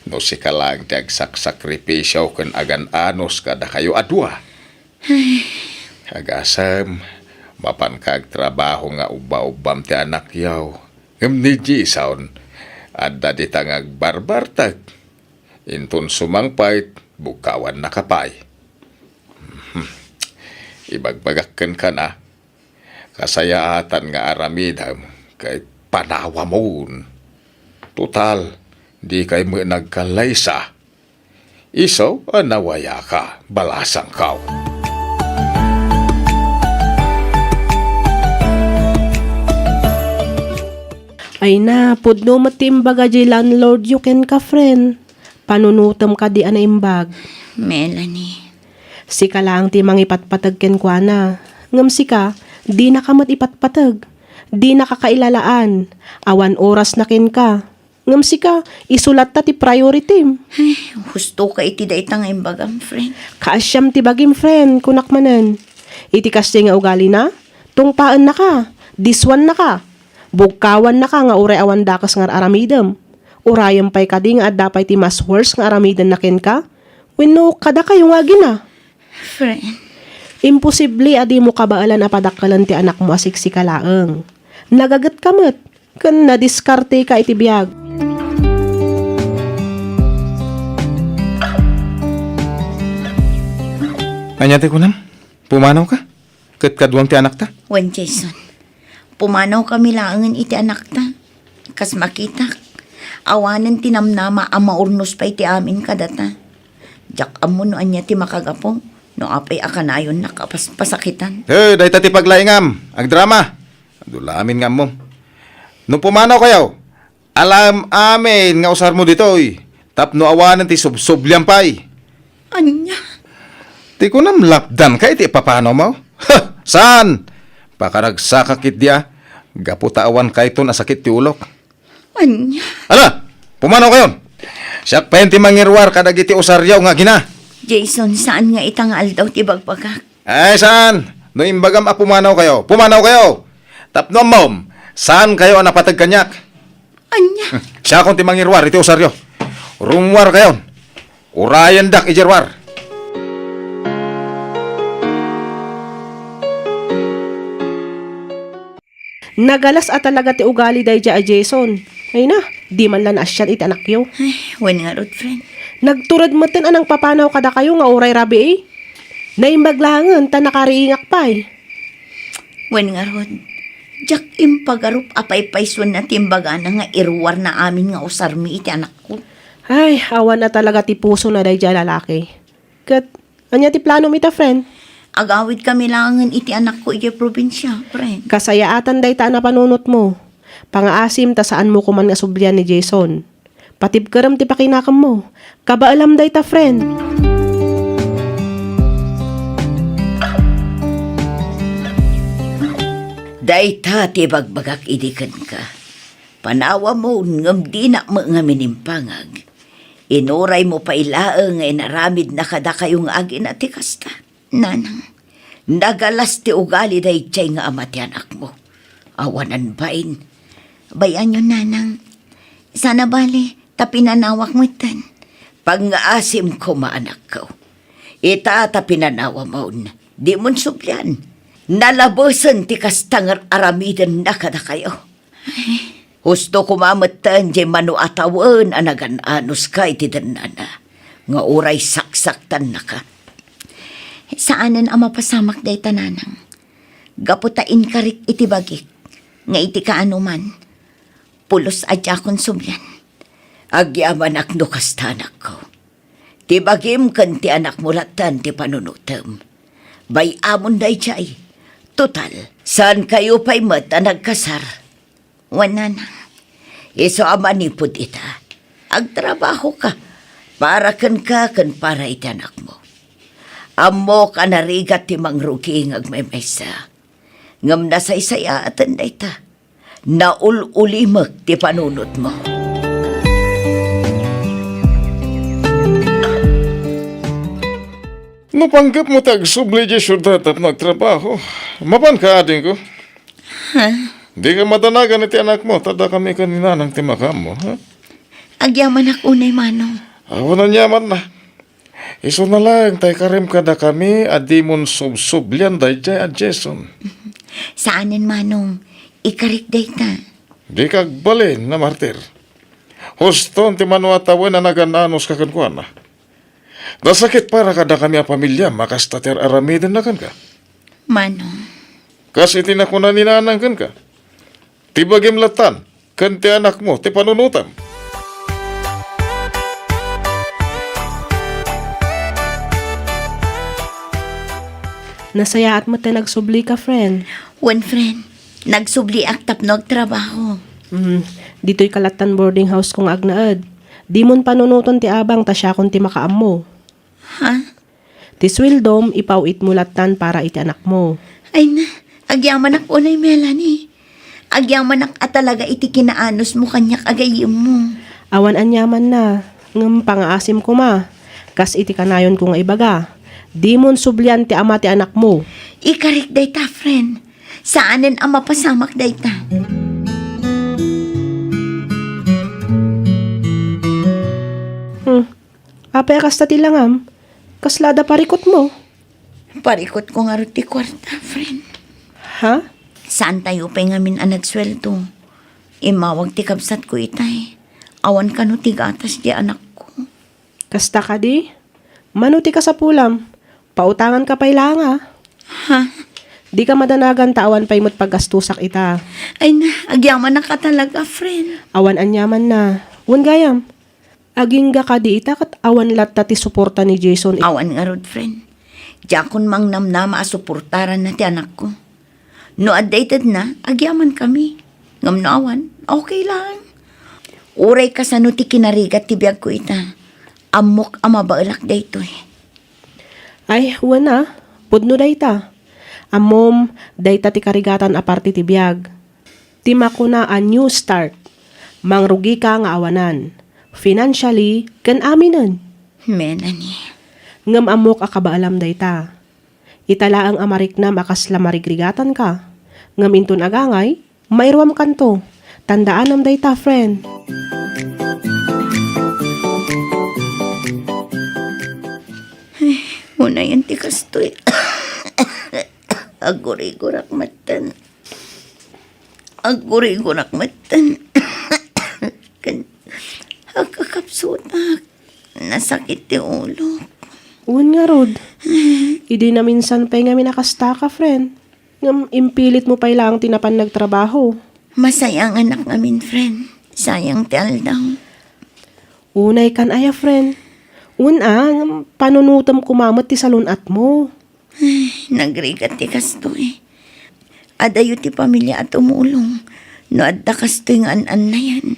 no sika laeng ti agsaksakripisio ken agan-anos kadakayo a dua. Agasem, mapanka agtrabaho nga ubba-ubbam ti anakyo. Ngem ni Jason, adda dita nga agbarbartek. Inton sumangpet, bugkawannaka pay. Mhm. Ibagbagak kenka a, kasayaatan nga aramidem ket panawamon. Total, dikay met nagkallaysa. Isu a nawayaka, balasangko. Ay na, pudno met ti imbaga diay landlordyo kenka, friend. Panunotem kadi a naimbag. Melanie. Sika laeng ti mangipatpateg kenkuana. Ngem sika, dinaka met ipatpateg. Dinaka kailalaan. Awan orasna kenka. Ngem sika, isu latta ti prioritim. Ay, husto ka iti dayta nga imbagam, friend. Kaasiam ti bagim, friend, kunak manen. Iti kasdiay nga ugalina, tungpaennaka, diswannaka, bugkawannaka nga uray awan dakes nga ar-aramidem. Urayem pay kadi nga adda pay ti mas worse nga aramidenna kenka? Wenno kadakayo nga agina? Friend. Imposible a dimo kabaelan a padakkelen ti anakmo a siksika laeng. Nagagetka met, ken nadiskarteka iti biag. Ania ti kunam? Pumanawka? Ket kaduam ti anakta? Wen, Jason. Pumanawkami laengen iti anakta. Kas makitak, awanen ti namnama a maurnos pay ti amin kadata. Diak ammo no ania ti makagapu, no apay a kanayonnak a pas-, pasakitan. Eh, dayta ti paglaingam. Agdrama. Adu la amin nga ammom. No pumanawkayo, alaem amin nga usarmo ditoy, tapno awanen ti subsublian pay. Ania? Ti kunam lapdanka iti ipapanawmo? Ha! Saan? Pakaragsakak ketdi a, gapu ta awan kayton a sakit ti ulok. Ania? Ala! Pumanawkayon! Siak pay ti mangiruar kadagiti usaryo nga agina. Jason, saan nga ita nga aldaw ti bagbagak? Ay, saan? No imbagam a pumanawkayo, pumanawkayo! Tapno ammom, saankayo a napateg kaniak. Ania? Siakon ti mangiruar iti usaryo. Rummuarkayon. Urayendak idiay ruar. Nagalas a talaga ti ugali daydiay a Jason. Ay na, di man la naasian iti anakyo. Ay, wen ngarud, friend. Nagtured metten a nangpapanaw kadakayo nga uray rabii. Naimbag laengen ta nakariingak pay. Wen ngarud, diak impagarup a paypaysuenna ti imbagana nga iruarna amin nga usarmi iti anakko. Ay, awan a talaga ti pusona daydiay a lalaki. Ket, ania ti planom ita, friend? Agawidkami laengen iti anakko idiay probinsia, friend. Kasayaatan dayta a napanunotmo. Pangaasim ta saanmo koman nga sublian ni Jason. Patibkerem ti pakinakemmo. Kabaelam dayta, friend. Dayta ti ibagbagak idi kenka. Panawamon ngem dinak met ngamin impangag. Inuraymo pay laeng nga inaramidna kadakayo nga agina ti kasta. Nanang, nagalas ti ugali daydiay nga ama ti anakmo. Awanan bain. Bay-anyon, Nanang. Saan a bale, ta pinanawak metten. Pangngaasim koma, anakko. Ita ta pinanawamon, dimon sublian. Nalabesen ti kasta nga aramidenna kadakayo. Husto koma metten diay mano a tawen a nagan-anuska iti dennana, nga uray saksaktannaka. Saanen a mapasamak dayta, Nanang. Gapu ta inkarik iti bagik, nga iti kaanoman, pulos a diakon sublian. Agyamanak no kasta, anakko. Ti bagim ken ti anakmo lattan ti panunotem. Bay-amon daydiay. Total, saankayo pay met a nagkasar. Wen, Nanang. Isu a manipud ita, agtrabahoka para kenka ken para iti anakmo. Ammok a narigat ti mangrugi nga agmaymaysa. Ngem nasaysayaaten dayta. Naul-ulimek ti panunotmo. No panggepmo ti agsubli idiay siudad tapno agtrabaho, mapanka, adingko? Ha? Dika madanagan iti anakmo, ta dakami ken ni Nanang ti makaammo, ha? Agyamanak unay, Manong. Awan aniamanna. Isuna laeng ta ikarem kadakami a dimon subsublian daydiay a Jason. Saanen, Manong. Ikarik dayta. Dika agbalin a martir. Huston ti mano a tawen a nagan-anuska kenkuana. Nasakit para kadakami a pamiliam a kasta ti ar-aramidenna kenka. Manong. Kas iti nakuna ni Nanang kenka, ti bagim lattan ken ti anakmo ti panunotem. Nasayaat met ta nagsublika, friend. Wen, friend. Nagsubliak tapno agtrabaho. Mm, ditoy ka lattan boarding house ko nga agnaed. Dimon panunoton ti abang ta siakon ti makaammo. Ha? Ti sueldom, ipaw-itmo lattan para iti anakmo. Ay na, agyamanak unay, Melanie. Agyamanak a talaga iti kinaanusmo kaniak a gayyemmo. Awan aniamanna, ngem pangaasim koma, kas iti kanayonko nga ibaga, dimon sublian ti ama ti anakmo. Ikarik dayta, friend. Saanen a mapasamak dayta. Hmm. Apay a kasta ti langam? Kasla adda parikutmo? Parikutko ngarud ti kuarta, friend. Ha? Saantayo pay ngamin a nagsueldo. Immawag ti kabsatko itay. Awan kano ti gatas ti anakko. Kasta kadi? Mano ti kasapulam? Pautanganka pay laeng, a. Ha? Dika madanagan ta awan pay met paggastusak ita. Ay na, agyamanak a talaga, friend. Awan aniamanna. Wen gayam, agingga kadi ita ket awan latta ti suporta ni Jason. Awan ngarud, friend. Diakon mangnamnama a suportaranna ti anakko. No adda itedna, agyamankami. Ngem no awan, okay laeng. Uray kasano ti kinarigat ti biagko ita, ammok a mabaelak daytoy. Ay, wen a, pudno dayta. Ammom, dayta ti karigatan a parte ti biag. Ti makuna a new start. Mangrugika nga awanan. Financially, ken aminen. Melanie. Ngem ammok a kabaelam dayta. Ita laeng a mariknam a kasla marigrigatanka. Ngem inton agangay, mairuamkanto. Tandaanam dayta, friend. Ay, unayen ti kastoy. Aggurigurak metten. Aggurigurak metten. Ken agkakapsutak. Nasakit ti ulok. Wen ngarud. Idi naminsan pay ngamin a kastaka, friend. Ngem impilitmo pay laeng ti napan nagtrabaho. Masayanganak ngamin, friend. Sayang ti aldaw. Unaykan aya, friend. Wen a, ngem panunotem koma met ti salun-atmo. Ay, nagrigat ti kastoy. Adayo ti pamilya a tumulong no adda kastoy nga an-annayan.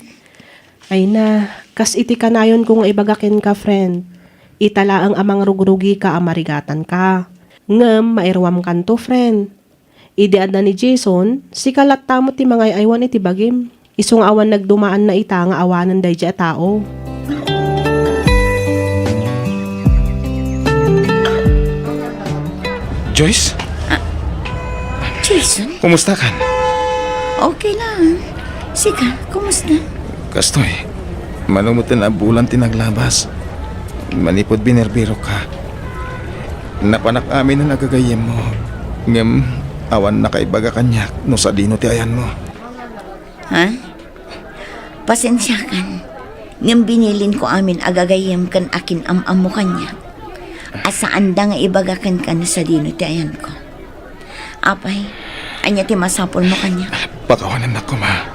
Ay na, kas iti kanayonko nga ibaga kenka, friend. Ita laeng a mangrugrugika a marigatanka. Ngem mairuamkanto, friend. Idi adda ni Jason, sika latta met ti mangay-aywan iti bagim. Isu nga awan nagdumaanna ita nga awanen daydiay a tao. Joyce? Ah, Jason? Kumusta kan? Okay lang. Sika, kumusta? Kastoy, mano met a bulan ti naglabas. Manipud binerbirokka. Napanak aminen a gagayyemmo. Ngem awan nakaibaga kaniak no sadino ti ayanmo. Ha? Pasensiakan, ngem binilinko amin a gagayyem ken akin-am-ammo kaniak a saanda nga ibaga kenka no sadino ti ayanko. Apay, ania ti masapulmo kaniak? Pakawanennak koma.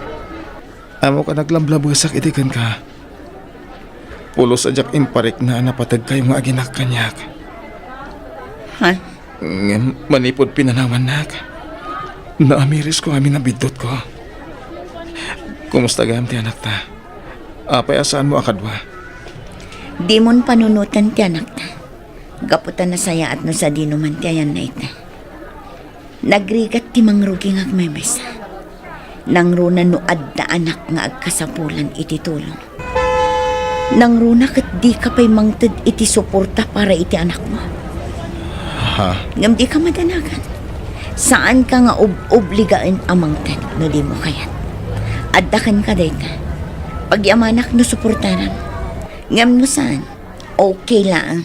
Ammok a naglablabesak iti kenka. Pulos a diak imparikna a napateg kayo nga aginak kaniak. Ha? Ngem manipud pinanawannak, naamirisko amin a biddutko. Kumusta gayam ti anakta? Apay a saanmo a kadua? Dimon panunoten ti anakta. Gapu ta nasayaat no sadino man ti ayanna ita. Nagrigat ti mangrugi nga agmemesa. Nangruna no adda anak nga agkasapulan iti tulong. Nangruna ket dika pay mangted iti suporta para iti anakmo. Ha? Ngem dika madanagan. Saanka nga ob-obligaen a mangted no dimo kayat. Adda kenka dayta. Pagyamanak no suportaram. Ngem no saan, okay laeng.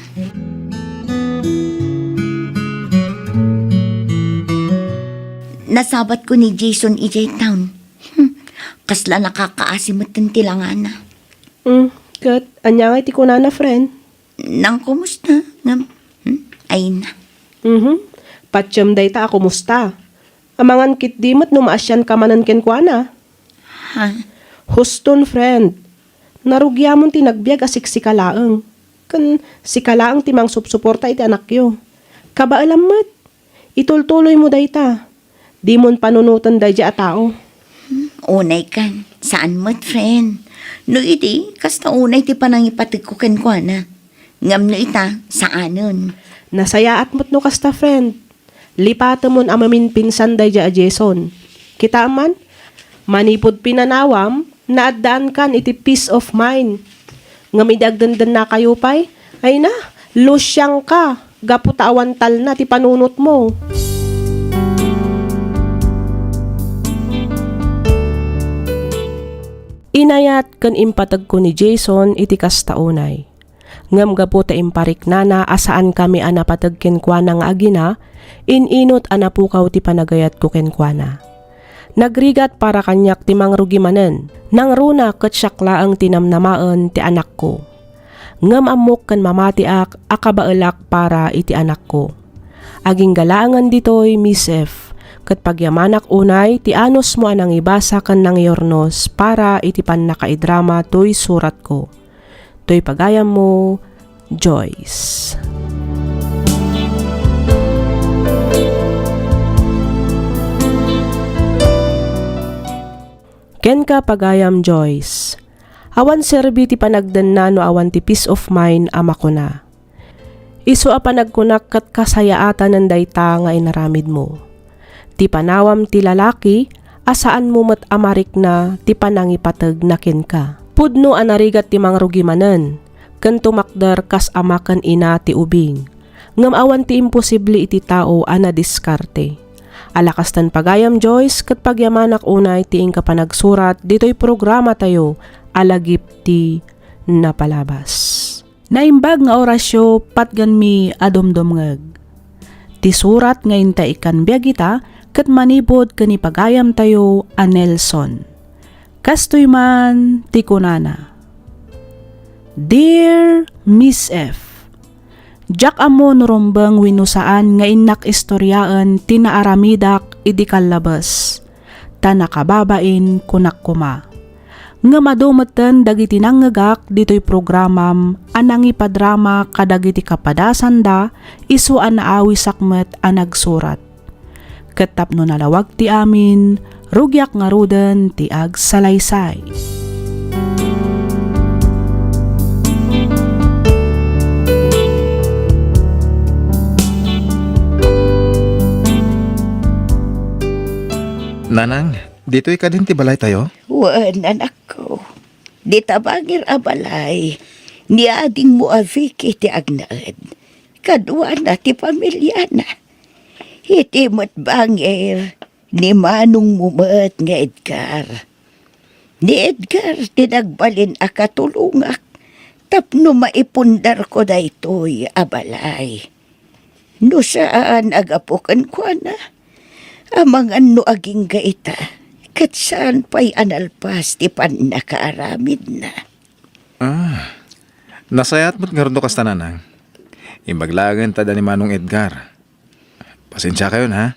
Nasabatko ni Jason idiay town. Hmm, kasla nakakaasi metten ti langana. Hmm, ket ania ngay ti kunana, friend? Nangkumusta ngem, hmm, ayna. Mhm. Patiem dayta a kumusta. Amangan ketdi met no maasianka manen kenkuana. Ha? Huston, friend. Narugiamon ti nagbiag a siksika laeng. Ken sika laeng ti mangsupsuporta iti anakyo. Kabaelam met. Itultuloymo dayta. Dimon panunoten daydiay a tao. Hmm, unay kan. Saan met, friend. No idi, kasta unay ti panangipategko kenkuana. Ngem no ita, saanen. Nasayaat met no kasta, friend. Lipatemon a maminpinsan daydiay a Jason. Kitaem man, manipud pinanawam, naaddaankan iti peace of mind. Ngem idi agdendennakayo pay, ay na, lusiangka, gapu ta awan talna ti panunotmo. Inayat ken impategko ni Jason iti kasta unay. Ngem gapu ta impariknana a saankami a napateg kenkuana nga agina, in-inot a napukaw ti panagayatko kenkuana. Nagrigat para kaniak ti mangrugi manen. Nangruna ket siak laeng ti namnamaen ti anakko. Ngem ammok ken mamatiak a kabaelak para iti anakko. Agingga laengen ditoy, Miss F, ket pagyamanak unay ti anusmo a nangibasa ken nangiurnos para iti pannakaidrama toy suratko. Toy pagayammo, Joyce. Kenka, pagayam Joyce. Awan serbi ti panagdenna no awan ti peace of mind a makuna. Isu a panagkunak ket kasayaatanen dayta nga inaramidmo. Ti panawam ti lalaki a saanmo met a marikna ti panangipategna kenka. Pudno a narigat ti mangrugi manen, ken tumakder kas ama ken ina ti ubing. Ngem awan ti imposible iti tao a nadiskarte. Alakasten pagayam Joyce ket pagyamanak unay ti inka panagsurat ditoy programatayo a Lagip ti Napalabas. Naimbag nga orasyo, patgenmi a dumdumngeg. Ti surat nga inta ikkan biag ita ket manipud ken ni pagayamtayo a Nelson. Kastoy man ti kunana, Dear Miss F, diak ammo no rumbeng wenno saan nga innak istoriaen ti naaramidak idi kallabes, ta nakababain kunak koma. Ngem adu metten dagiti nangngegak ditoy programam a nangipadrama kadagiti kapadasanda isu a naawisak met a nagsurat. Ket tapno nalawag ti amin, rugiak ngaruden ti agsalaysay. Nanang, ditoy kadin ti balaytayo? Wen, anakko. Dita bangir a balay, ni adingmo a Vicky ti agnaed. Kaduana ti pamiliana. Iti met bangir, ni manongmo met nga Edgar. Ni Edgar ti nagbalin a katulongak tapno maipundarko daytoy a balay. No saan a gapu kenkuana, amangan no agingga ita, ket saan pay a nalpas ti pannakaaramidna. Ah, nasayaat met ngarud no kasta, Nanang. Imbag laengen ta adda ni Manong Edgar. Pasensiakayon, ha?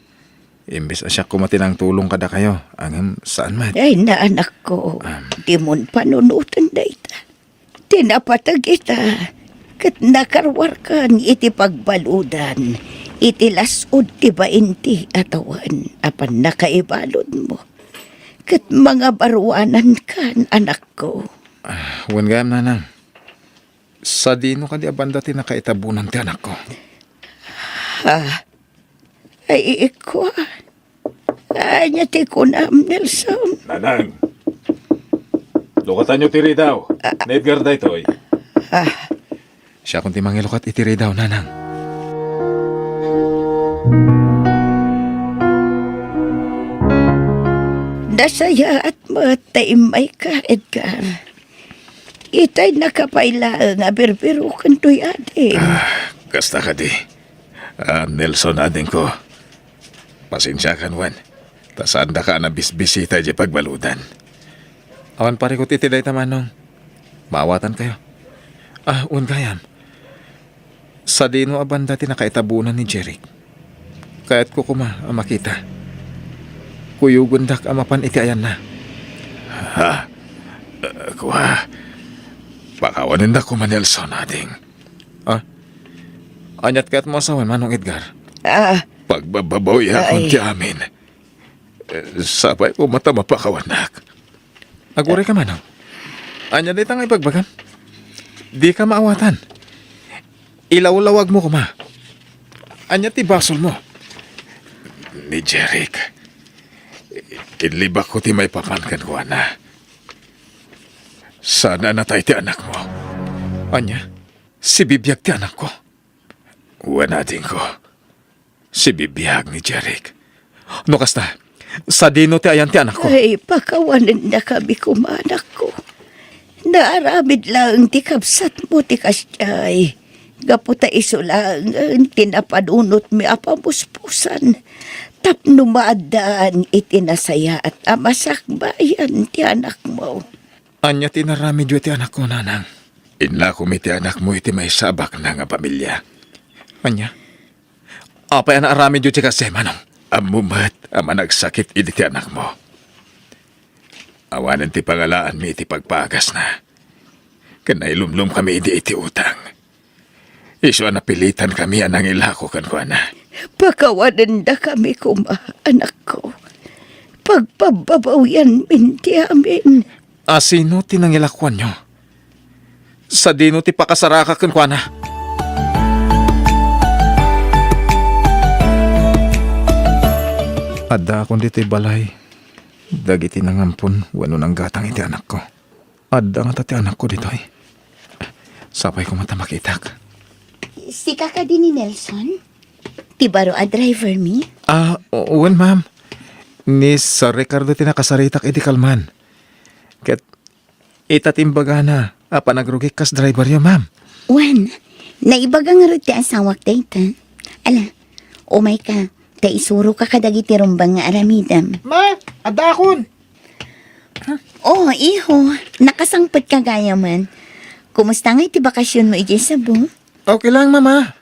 Imbes a siak koma ti nangtulong kadakayo, ngem saan met. Ay, naanakko, Um. Dimon panunoten dayta. Ti napateg ita, ket nakaruarkan iti pagbaludan, iti las-ud ti bainti a tawen a pannakaibaludmo. Ket mangabaruanankan, anakko. Ah, wen gayam, Nanang. Sadino kadi a banda ti nakaitabunan ti anakko? Ah, ay, ikua. Ania ti kunam, Nelson? Nanang, lukatanyo ti ridaw. Ah. Ni Edgar daytoy. Ah. Siakon ti mangilukat iti ridaw, Nanang. Nasayaat met ta immayka, Edgar. Itay nakapay laeng a birbiroken toy ading. Ah, kasta kadi. Ah, Nelson, adingko. Pasensiakan wen, ta saandaka a nabisbisita idiay pagbaludan. Awan parikut iti dayta, Manong. Maawatankayo. Ah, wen gayam. Sadino a banda ti nakaitabunan ni Jeric? Kayatko koma a makita. Kuyogendak a mapan iti ayanna. Ha? Eh, kua, pakawanendak koma, Nelson, ading. Ah? Aniat kayatmo a sawen, Manong Edgar? Ah. Pagbababawiakon Ay. ti amin. Eh, sapay koma ta mapakawanak. Aguray ka, Manong. Ania dayta nga ibagbagam? Dika maawatan. Ilawlawagmo koma. Ania ti basolmo? Ni Jeric, inlibakko ti maipapan kenkuana. Saan a natay ti anakmo. Ania? Sibibiag ti anakko? Wen, adingko. Sibibiag ni Jeric. No kasta, sadino ti ayan ti anakko? Ay, pakawanennakami koma, anakko. Naaramid laeng ti kabsatmo ti kasdiay. Gapu ta isu laengen ti napanunotmi a pamuspusan tapno maaddaan iti nasayaat a masakbayan ti anakmo. Ania ti inaramidyo iti anakko, Nanang? Inlakom iti anakmo iti maysa a baknang a pamilia. Ania? Apay a naaramidyo ti kasdiay, Manong? Ammom met a managsakit idi ti anakmo. Awanen ti pangalaanmi iti pagpaagasna. Ken nailumlomkami idi iti utang. Isu a napilitankami a nangilako kenkuana. Pakawanendakami koma, anakko. Pagpabbabawianmin ti amin. A sino ti nangilakuanyo? Sadino ti pakasaraka kenkuana? Addaakon ditoy balay dagiti nangampon wenno nanggatang iti anakko. Adda ngata ti anakko ditoy. Sapay koma ta makitak. Sika kadi ni Nelson? Ti baro a driver mi? Ah, o-, wen, ma'am. Ni Sir Ricardo ti nakasaritak idi kalman. Ket ita ti imbagana a panagrugik kas driveryo, ma'am. Wen, naibaga ngarud ti asawak dayta. Ala, umayka, ta isuroka kadagiti rumbeng nga aramidem. Ma, addaakon. Oh, iho, nakasangpetka gayamen. Kumusta ngay ti bakasionmo idiay Cebu? Okay lang, Mama.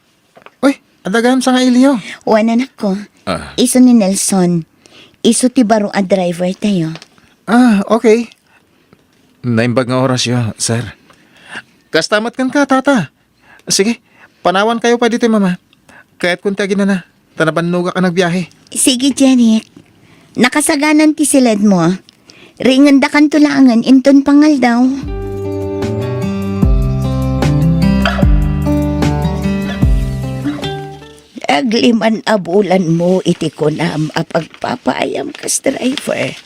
Uy, adda gayam sangailyo. Wen, anakko. Ah. Isu ni Nelson. Isu ti baro a driver tayo. Ah, okay. Naimbag nga orasyo, sir. Kasta met kenka, Tata. Sige, panawankayo pay ditoy, Mama. Kayatkon ti aginana, ta nabannogak a nagbiahe. Sige, Jeric. Nakasaganan ti siledmo. Riingendakanto laengen inton pangaldaw. Agliman a bulanmo iti kunam a pagpapaayam kas driver.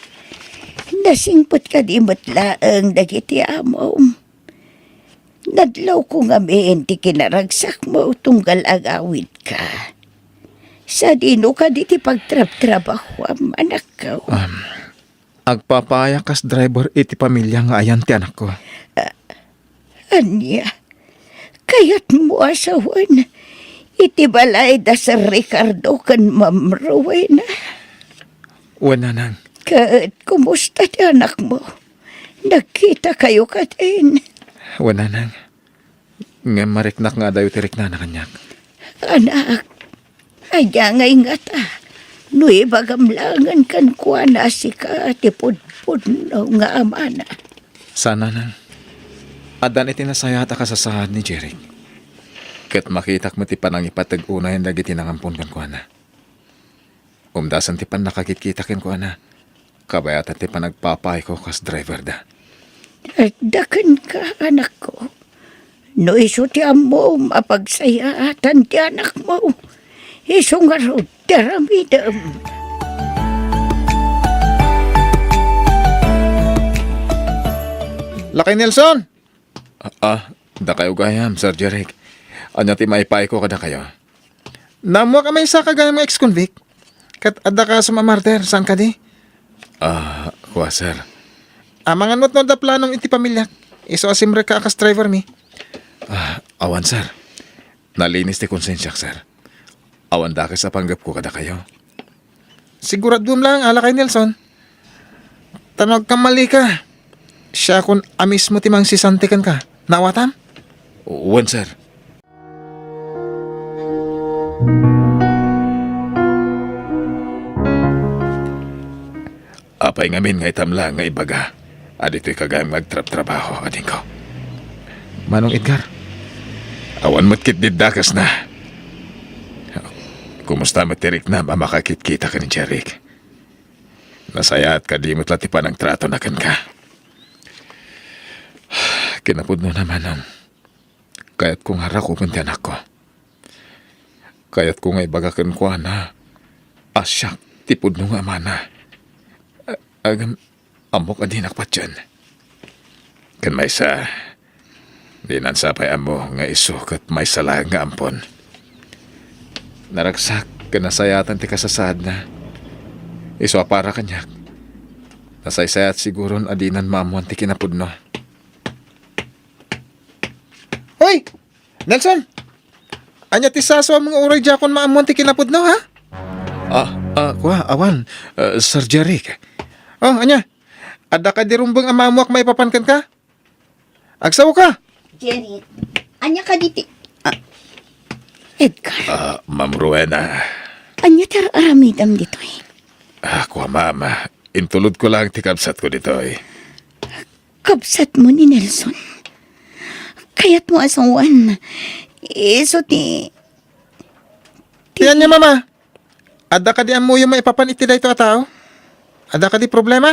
Nasingpet kadi met laeng dagiti amom. Nadlawko ngamin ti kinaragsakmo tunggal agawidka. Sadino kadi ti pagtrabtrabahuam, anakko? Um, agpapaayak kas driver iti pamilya nga ayan ti anakko. Ah, ania? Kayatmo a sawen iti balay da Sir Ricardo ken Ma'am Rowena? Wen, nanang. Ket kumusta ti anakmo? Nagkitakayo kadin? Wen, nanang. Ngem mariknak nga adayo ti riknana kaniak. Anak, ania ngay ngata no ibagam laengen kenkuana a sika ti pudpudno nga amana? Saan, nanang. Addan iti nasayaat a kasasaad ni Jeric. Ket makitak met ti panangipateg unayen dagiti nangampon kenkuana. Umdasen ti pannakakitkita kenkuana. Kabayatan ti panagpapaayko kas driverda. Adda kenka, anakko. No isu ti ammom a pagsayaatan ti anakmo, isu ngarud ti aramidem. Lakay Nelson! Ah, ah, dakayo gayam, Sir Jeric. Ania ti maipaayko kadakayo? Naammoak a maysa ka gayam nga ex-convict. Ket adda kasom a murder, saan kadi? Ah, kua, sir. Amangan met no adda planom iti pamiliak. Isu a simrekka a kas driver mi. Ah, awan, sir. Nalinis ti konsensiak, sir. Awan dakes a panggepko kadakayo. Siguraduem laeng a lakay Nelson. Ta no agkammalika, siakon a mismo ti mangsisanti kenka. Naawatam? Wen, sir. Apay ngamin nga itam laeng nga ibaga a ditoy ka gayam nga agtrabtrabaho, adingko? Manong Edgar? Awan met ketdi dakesna. Kumusta met ti riknam a makakitkita ken ni Jeric? Nasayaat kadi met la ti panagtratona kenka? Kinapudnona, Manong. Kayatko nga rakupen ti anakko. Kayatko nga ibaga kenkuana a siak ti pudno nga amana. A-, agam-, ammok a dinak patien. Ken maysa, dinan sa pay ammo nga isu ket maysa laeng nga ampon. Naragsak ken nasayaatan ti kasasaadna. Isu a para kaniak, nasaysayaat siguron a dinan maammoan ti kinapudno. Hoy! Nelson! Ania ti sasuam nga uray diakon maammoan ti kinapudno, ha? Ah, ah, kua, awan, ah, Sir Jeric. Oh, ania? Adda kadi rumbeng a maammoak maipapan kenka? Agsaoka! Jerry, ania kadi ti, ah, Edgar. Ah, Ma'am Rowena. Ania ti ar-aramidem ditoy? Ah, kua, Ma'am. Intulodko lang ti kabsatko ditoy. Kabsatmo ni Nelson? Kayatmo a sawen? Isu ti, ti Ti ania, Mama? Adda kadi ammoyo maipapan iti daytoy a tao? Adda kadi problema?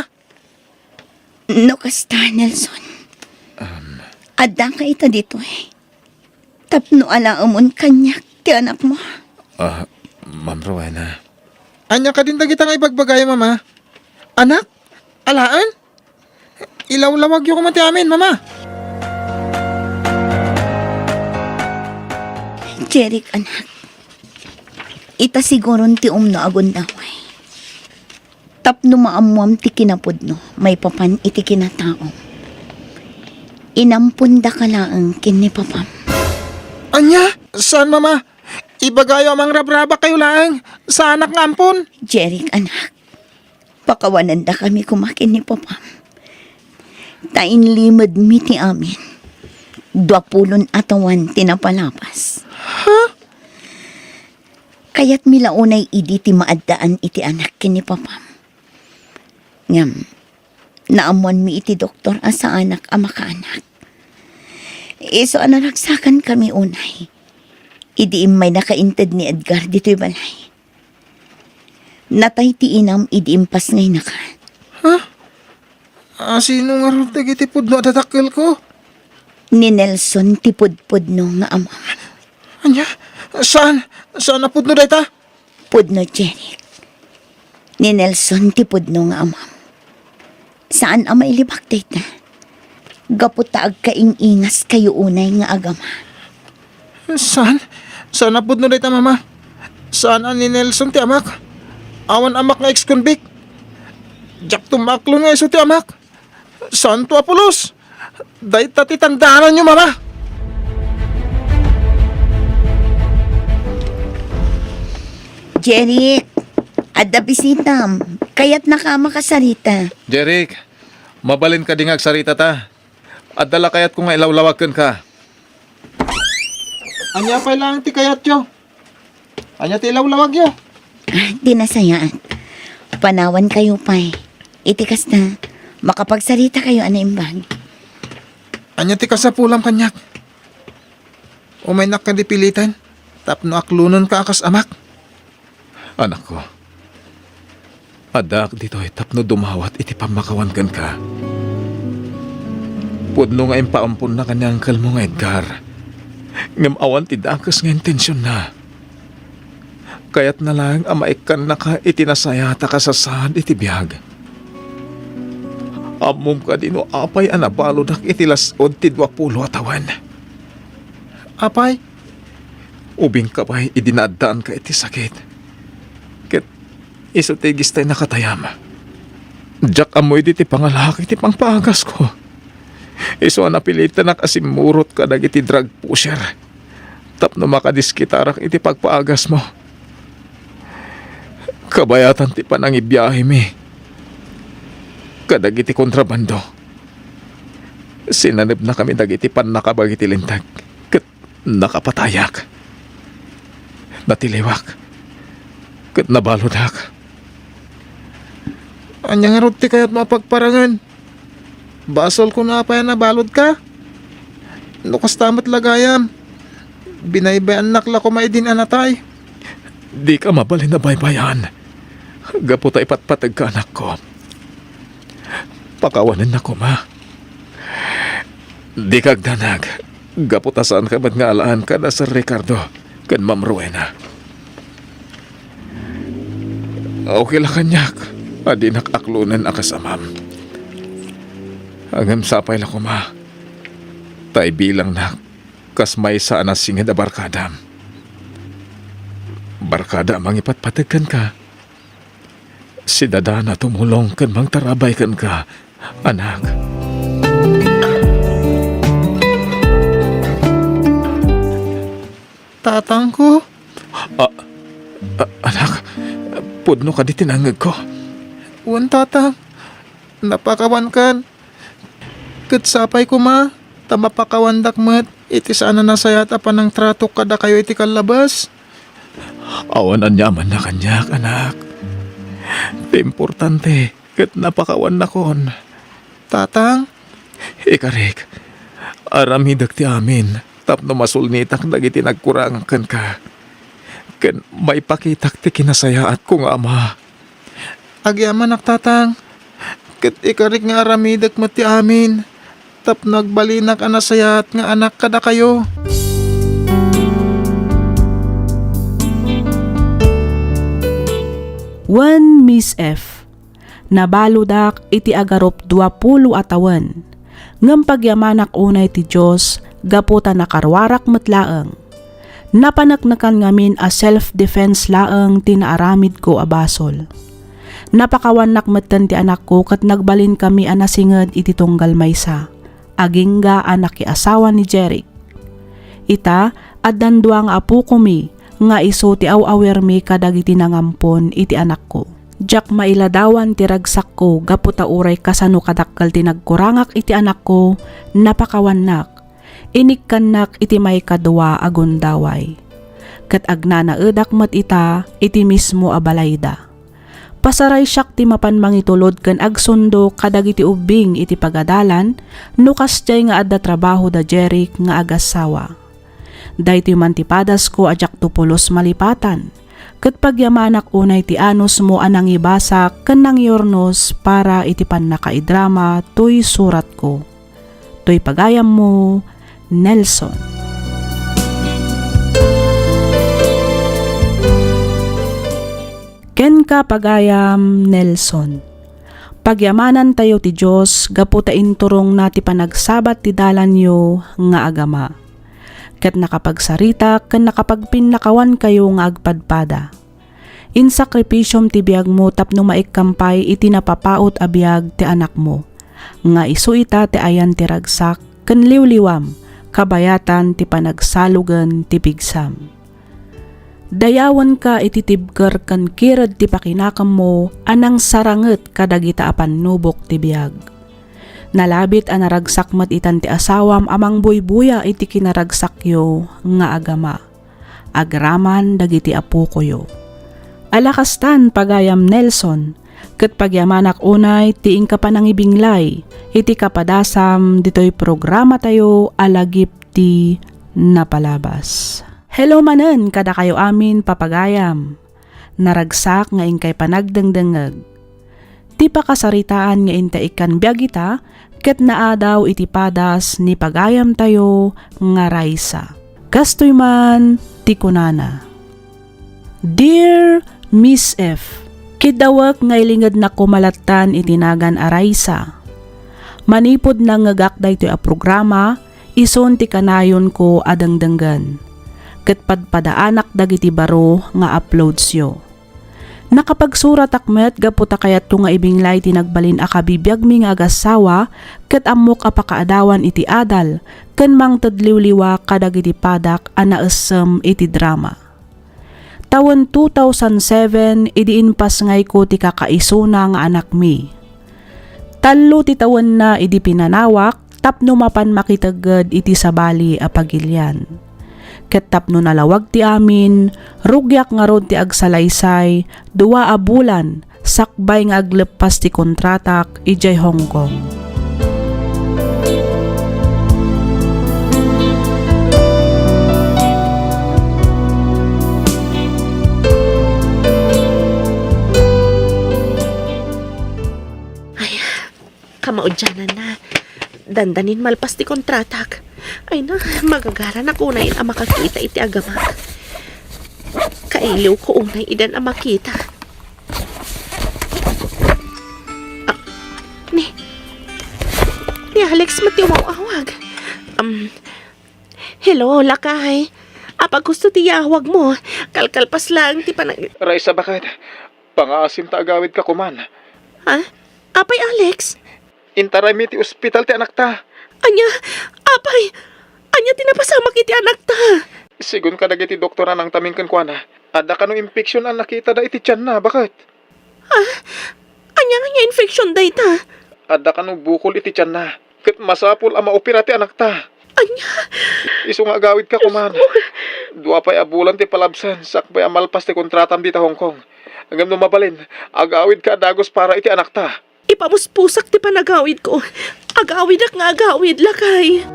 No kasta, Nelson, Um, addaka ita ditoy tapno alaemon kaniak ti anakmo. Ah, Ma'am Rowena. Ania kadin dagita nga ibagbagayo, Mama? Anak? Alaen? Ilawlawagyo koma ti amin, Mama. Jeric, anak, ita siguron ti umno a gundaway. Tapno maammoam ti kinapudno maipapan iti kinataom, inampondaka laeng ken ni Papam. Ania? Saan, Mama? Ibagayo a mangrabrabakayo laeng. Saanak nga ampon. Jeric, anak, pakawanandakami koma ken ni Papam. Ta inlimedmi ti amin. Dua pulon atawan ti napalapas. Ha? Kayatmi la unay idi ti maaddaan iti anak ken ni Papam. Ngem, naammoanmi iti doktor a saanak a makaanak. Isu a naragsakankami unay idi immaynaka inted ni Edgar ditoy balay. Natay ti inam idi impasngaynaka. Ha? Asino ngarud dagiti pudno a dadakkelko? Ni Nelson ti pudpudno nga amam. Ania? Saan? Saan a pudno dayta? Pudno, Jeric. Ni Nelson ti pudno nga amam. Saan a mailibak dayta. Gapu ta agkaing-ingaskayo unay nga agama. Saan? Saan a pudno dayta, Mama? Saan a ni Nelson ti amak? Awan amak nga ex-convict. Diakto maaklon nga isu ti amak. Santo Apolos! Dayta ti tandaananyo, Mama! Jeric, adda bisitam. Kayatnaka a makasarita. Jeric, mabalin kadi nga agsaritata? Adda la kayatko nga ilawlawag kenka. Ania pay laeng ti kayatyo? Ania ti ilawlawagyo? Ah, di nasayaat. Panawankayo pay. Iti kasta, makapagsaritakayo a naimbag. Ania ti kasapulam kaniak? Umaynak kadi piliten tapno aklonenka a kas amak? Anakko, addaak ditoy tapno dumawat iti pammakawan kenka. Pudno nga impaamponna ken ni angkelmo nga Edgar, ngem awan ti dakes nga intensionna. Kayatna laeng a maikkannaka iti nasayaat a kasasaad iti biag. Ammom kadi no apay a nabaludak iti las-ud ti duapulo a tawen? Apay? Ubingka pay idi naaddaanka iti sakit. Ket isu ti igis tay nakatayam. Diak ammo idi ti pangalaak iti pangpaagasko. Isu a napilitanak a simmurot kadagiti drug pusher tapno makadiskitarak iti pagpaagasmo. Kabayatan ti panangibiahemi kadagiti kontrabando, sinanebnakami dagiti pannakabag iti linteg ket nakapatayak. Natiliwak ket nabaludak. Ania ngarud ti kayatmo a pagparangen? Basolko no apay a nabaludka? No kasta met la gayam, binaybay-annak la koma idin a natay. Dika mabalin a baybay-an gapu ta ipatpategka, anakko. Pakawanennak koma. Dika agdanag gapu ta saanka met nga alaen kada Sir Ricardo ken Ma'am Rowena. Okay la kaniak a dinak aklonen a kas amam. Ngem sapay la koma ta ibilangnak kas maysa a nasinged a barkadam. Barkada a mangipatpateg kenka. Sidadana tumulong ken mangtarabay kenka, anak. Tatangko? A-, a-, anak, pudno kadi ti nangngegko? Wen, Tatang. Napakawankan. Ket sapay koma ta mapakawandak met iti saan a nasayaat a panangtratok kadakayo iti kallabas. Awan aniamanna kaniak, anak. Ti importante, ket napakawannakon. Tatang? Ikarik, aramidek ti amin tapno masulnitak dagiti nagkurangak kenka, ken maipakitak ti kinasayaatko nga ama. Agyamanak, Tatang, ket ikarik nga aramidek met ti amin tapno agbalinak a nasayaat nga anak kadakayo. Wen Miss F. Nabaludak iti agarup duapulo a tawen, ngem pagyamanak unay ti Dios gapu ta nakaruarak met laeng. Napaneknekan ngamin a self-defense laeng ti naaramidko a basol. Napakawannak metten ti anakko ket nagbalinkami a nasinged iti tunggal maysa, agingga a nakiasawa ni Jeric. Ita, addan dua nga apokomi nga isu ti aw-awirmi kadagiti nangampon iti anakko. Diak mailadawan ti ragsakko gapu ta uray kasano kadakkel ti nagkurangak iti anakko, napakawannak. Inikkannak iti maikadua a gundaway. Ket agnanaedak met ita iti mismo a balayda. Pasaraysiak ti mapan mangitulod ken agsundo kadagiti ubbing iti pagadalan no kasdiay nga adda trabaho da Jeric nga agassawa. Daytoy man ti padasko a diakto pulos malipatan, ket pagyamanak unay ti anusmo a nangibasak ken nangiurnos para iti pannakaidrama toy suratko. Toy pagayammo, Nelson. Kenka, pagayam Nelson. Pagyamanantayo ti Dios gapu ta inturongna ti panagsabat ti dalanyo nga agama. Ket nakapagsaritak ken nakapagpinnakawankayo nga agpadpada. Insakripisiom ti biagmo tapno maikkan pay iti napapaut a biag ti anakmo, nga isu ita ti ayan ti ragsak ken liwliwam, kabayatan ti panagsalogen ti pigsam. Dayawenka iti tibker ken kired ti pakinakemmo a nangsaranget kadagita a pannubok ti biag. Nalabit a naragsak met itan ti asawam a mangbuybuya iti kinaragsakyo nga agama, agraman dagiti apokoyo. Ala kastan, pagayam Nelson, ket pagyamanak unay ti inka panangibinglay iti kapadasam ditoy programatayo a Lagip ti Napalabas. Hello manen kadakayo amin, papagayam. Naragsak nga inkay panagdengdengngeg. Ti pakasaritaan nga inta ikkan biag ita ket naadaw iti padas ni pagayamtayo nga Raisa. Kastoy man ti kunana, Dear Miss F, kiddawek nga ilingednak koma lattan iti nagan a Raisa. Manipud nangngegak daytoy a programa, isun ti kanayonko a dengdenggen, ket padpadaanak dagiti baro nga uploadsyo. Nakapagsuratak met gapu ta kayatko nga ibinglay ti nagbalin a kabibiagmi nga agassawa ket ammok a pakaadawan iti adal ken mangted liwliwa kadagiti padak a naessem iti drama. Tawen two thousand seven idi impasngayko ti kakaisuna nga anakmi. Tallo ti tawenna idi pinanawak tapno mapan makitegged iti sabali a pagilian. Ket tapno nalawag ti amin, rugiak ngarud ti agsalaysay dua a bulan sakbay nga agleppas ti kontratak idiay Hong Kong. Ay, kamaudiananna. Dandanin malpas ti kontratak. Ay na, magagaranak unay a makakita iti agamak. Kailiwko unay idan a makita. Ah, ni, ni Alex met ti umaw-awag. Um, hello, lakay. Apag husto ti yawagmo. Kalkalpas laeng ti panag- Raisa, baket? Pangaasim ta agawidka koman. Ha? Apay, Alex? Intaraymi ti ospital ti anakta. Ania? Apay? Ania ti napasamak iti anakta? Sigun kadagiti doktor a nangtaming kenkuana, adda kano infection a nakitada iti tianna, baket? Ha? Ania nga infection dayta? Adda kano bukol iti tianna. Ket masapul a maopera ti anakta. Ania? Isu nga agawidka koma. Dua pay a bulan ti palabsan sakbay a malpas ti kontratam dita Hong Kong. Ngem no mabalin, agawidka a dagus para iti anakta. Ipamuspusak ti panagawidko. Agawidak nga agawid, lakay.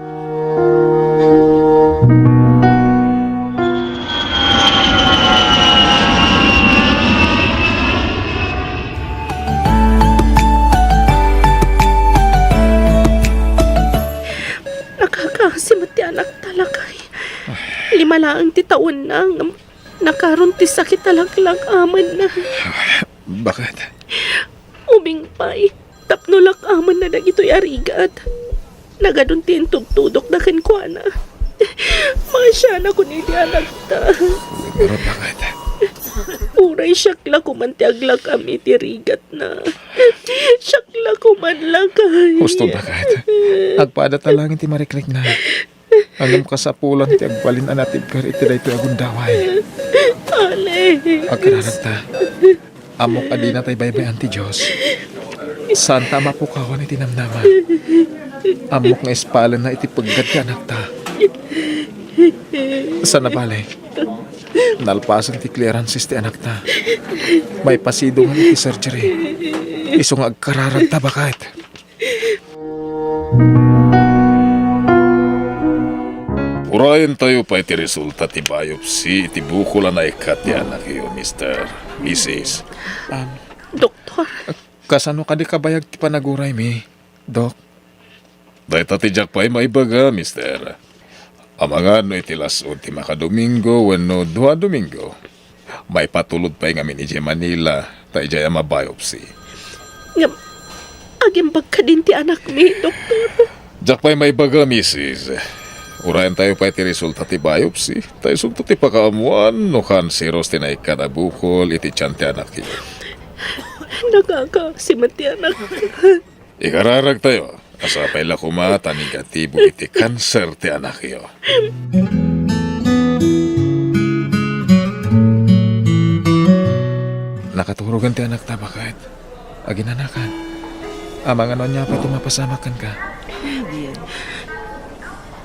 Nakakaasi met ti anakta, lakay. Lima laeng ti tawenna, ngem nakaron ti sakit a laklak-amanna. Baket? Ubing pay, tapno lak-amanna dagitoy a rigat. Nagadun ti intudtudokda kenkuana. Maasianakon iti anakta. Siguro, baket? Uray siak la koman ti aglak-am iti rigatna. Siak la koman, lakay. Husto, baket. Agpada ta laeng iti marikrikna. Ngem kasapulan ti agbalin a natibker iti daytoy a gundaway. Alex. Agkararagta. Ammok a dinatay baybay-an ti Dios. Saanta a mapukawan iti namnama. Ammok nga ispalenna iti peggad ti anakta. Sana bale, nalpasen ti clearances ti anakta. Maipasidongan iti surgery. Isu nga agkararagta, baket. Urayentayo pay ti resulta ti biopsy iti bukol a naikkat ti anakyo, Mister, Missus. Am, Doktor. Kasano kadi kabayag ti panaguraymi, Dok? Dayta ti diak pay maibaga, Mister. Amangan no iti las-ud ti makadomingo wenno dua a domingo, maipatulod pay ngamin idiay Manila ta idiay a mabiopsy. Ngem, agimbag kadin ti anakmi, Doktor. Diak pay maibaga, Misis. Urayentayo pay ti resulta ti biopsy, ta isunto ti pakaammoan no kanseros ti naikkat a bukol iti tiyan ti anakyo. Nakakaasi met ti anak. Ikararagtayo, a sapay la koma ta negatibo iti kanser ti anakyo. Nakaturogen ti anakta, baket. Aginanakan. Amangan no ania pay ti mapasamak kenka.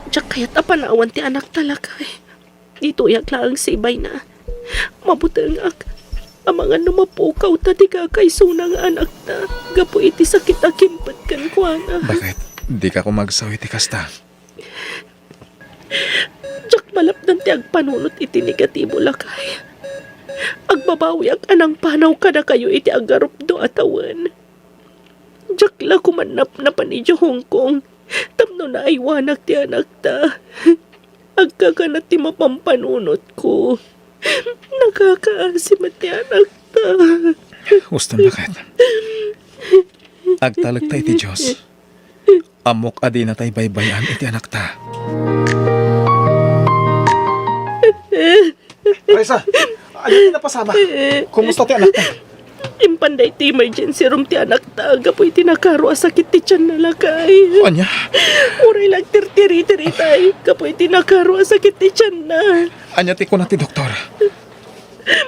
Diak kayat a panawan ti anakta, lakay. Ditoyak laeng sibayna. Mabutengak. Amangan no mapukawta ti kakaisuna nga anakta gapu iti sakit a kimpet kenkuana. Baket? Dika koma agsaw iti kasta. Diak malapdan ti agpanunot iti negatibo, lakay. Agbabawiak a nangpanaw kadakayo iti agarupdo a tawen. Diak la koma napnapan idiay Hong Kong tapno naaywanak ti anakta. Agkakanat ti mapampanunotko. Nakakaasi met ti anakta. Uston, baket. Agtalekta iti Dios. Ammok a dinatay baybay-an iti anakta. Raisa, ania ti napasamak? Kumusta ti anakta? Impan daytoy emergency room ti anakta gapu iti nakaro a sakit ti tianna, lakay. Ania? Uray la agtirtiritir itay gapu iti nakaro a sakit ti tianna. Ania ti kuna ti doktor?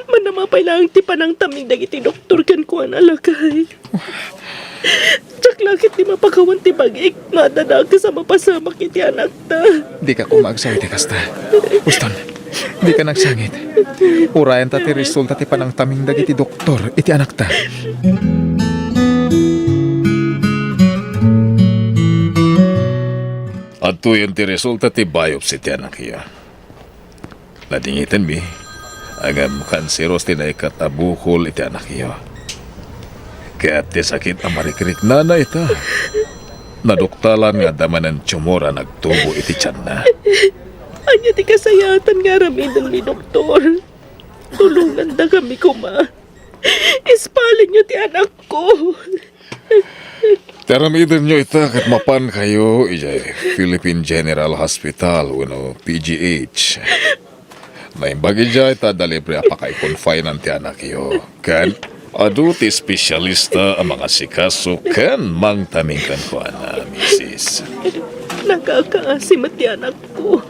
Manamapay laeng ti panangtaming dagiti doktor kenkuana, lakay. Diak la ketdi mapakawan ti bagik no adda dakes a mapasamak iti anakta. Dika koma agsaw iti kasta. Uston, dika nagsangit. Urayenta ti resulta ti panangtaming dagiti doktor iti anakta. Adtoyen ti resulta ti biopsy ti anakyo. Nadingitenmi, ngem kanseros ti naikkat a bukol iti anakyo. Ket ti sakit a marikriknana ita, naduktalan nga adda manen tumor a nagtubo iti tianna. Ania ti kasayaatan nga aramidenmi, doktor? Tulongandakami koma. Ispalenyo ti anakko. Ti aramidenyo ita ket mapankayo idiay Philippine General Hospital wenno P G H. Naimbag idiay ta adda libre a pakaikonfinan ti anakyo. Ken adu ti espesyalista a mangasikaso ken mangtaming kenkuana, misis. Nakakaasi met ti anakko.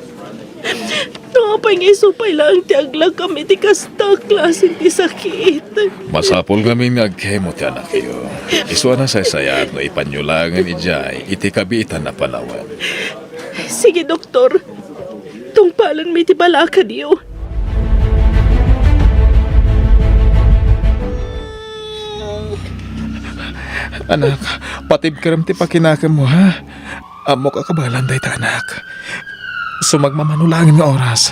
No Pay nga isu pay laeng ti aglakam iti kasta a klase ti sakit. Masapul ngamin nga agkemo ti anakyo. Isu a nasaysayaat no ipanyo laengen idiay iti kabiitan a panawen. Sige, doktor. Tungpalenmi ti balakadyo. Anak, patibkerem ti pakinakemmo, ha? Ammok a kabaelan dayta, anak. Sumagmamano laengen nga oras,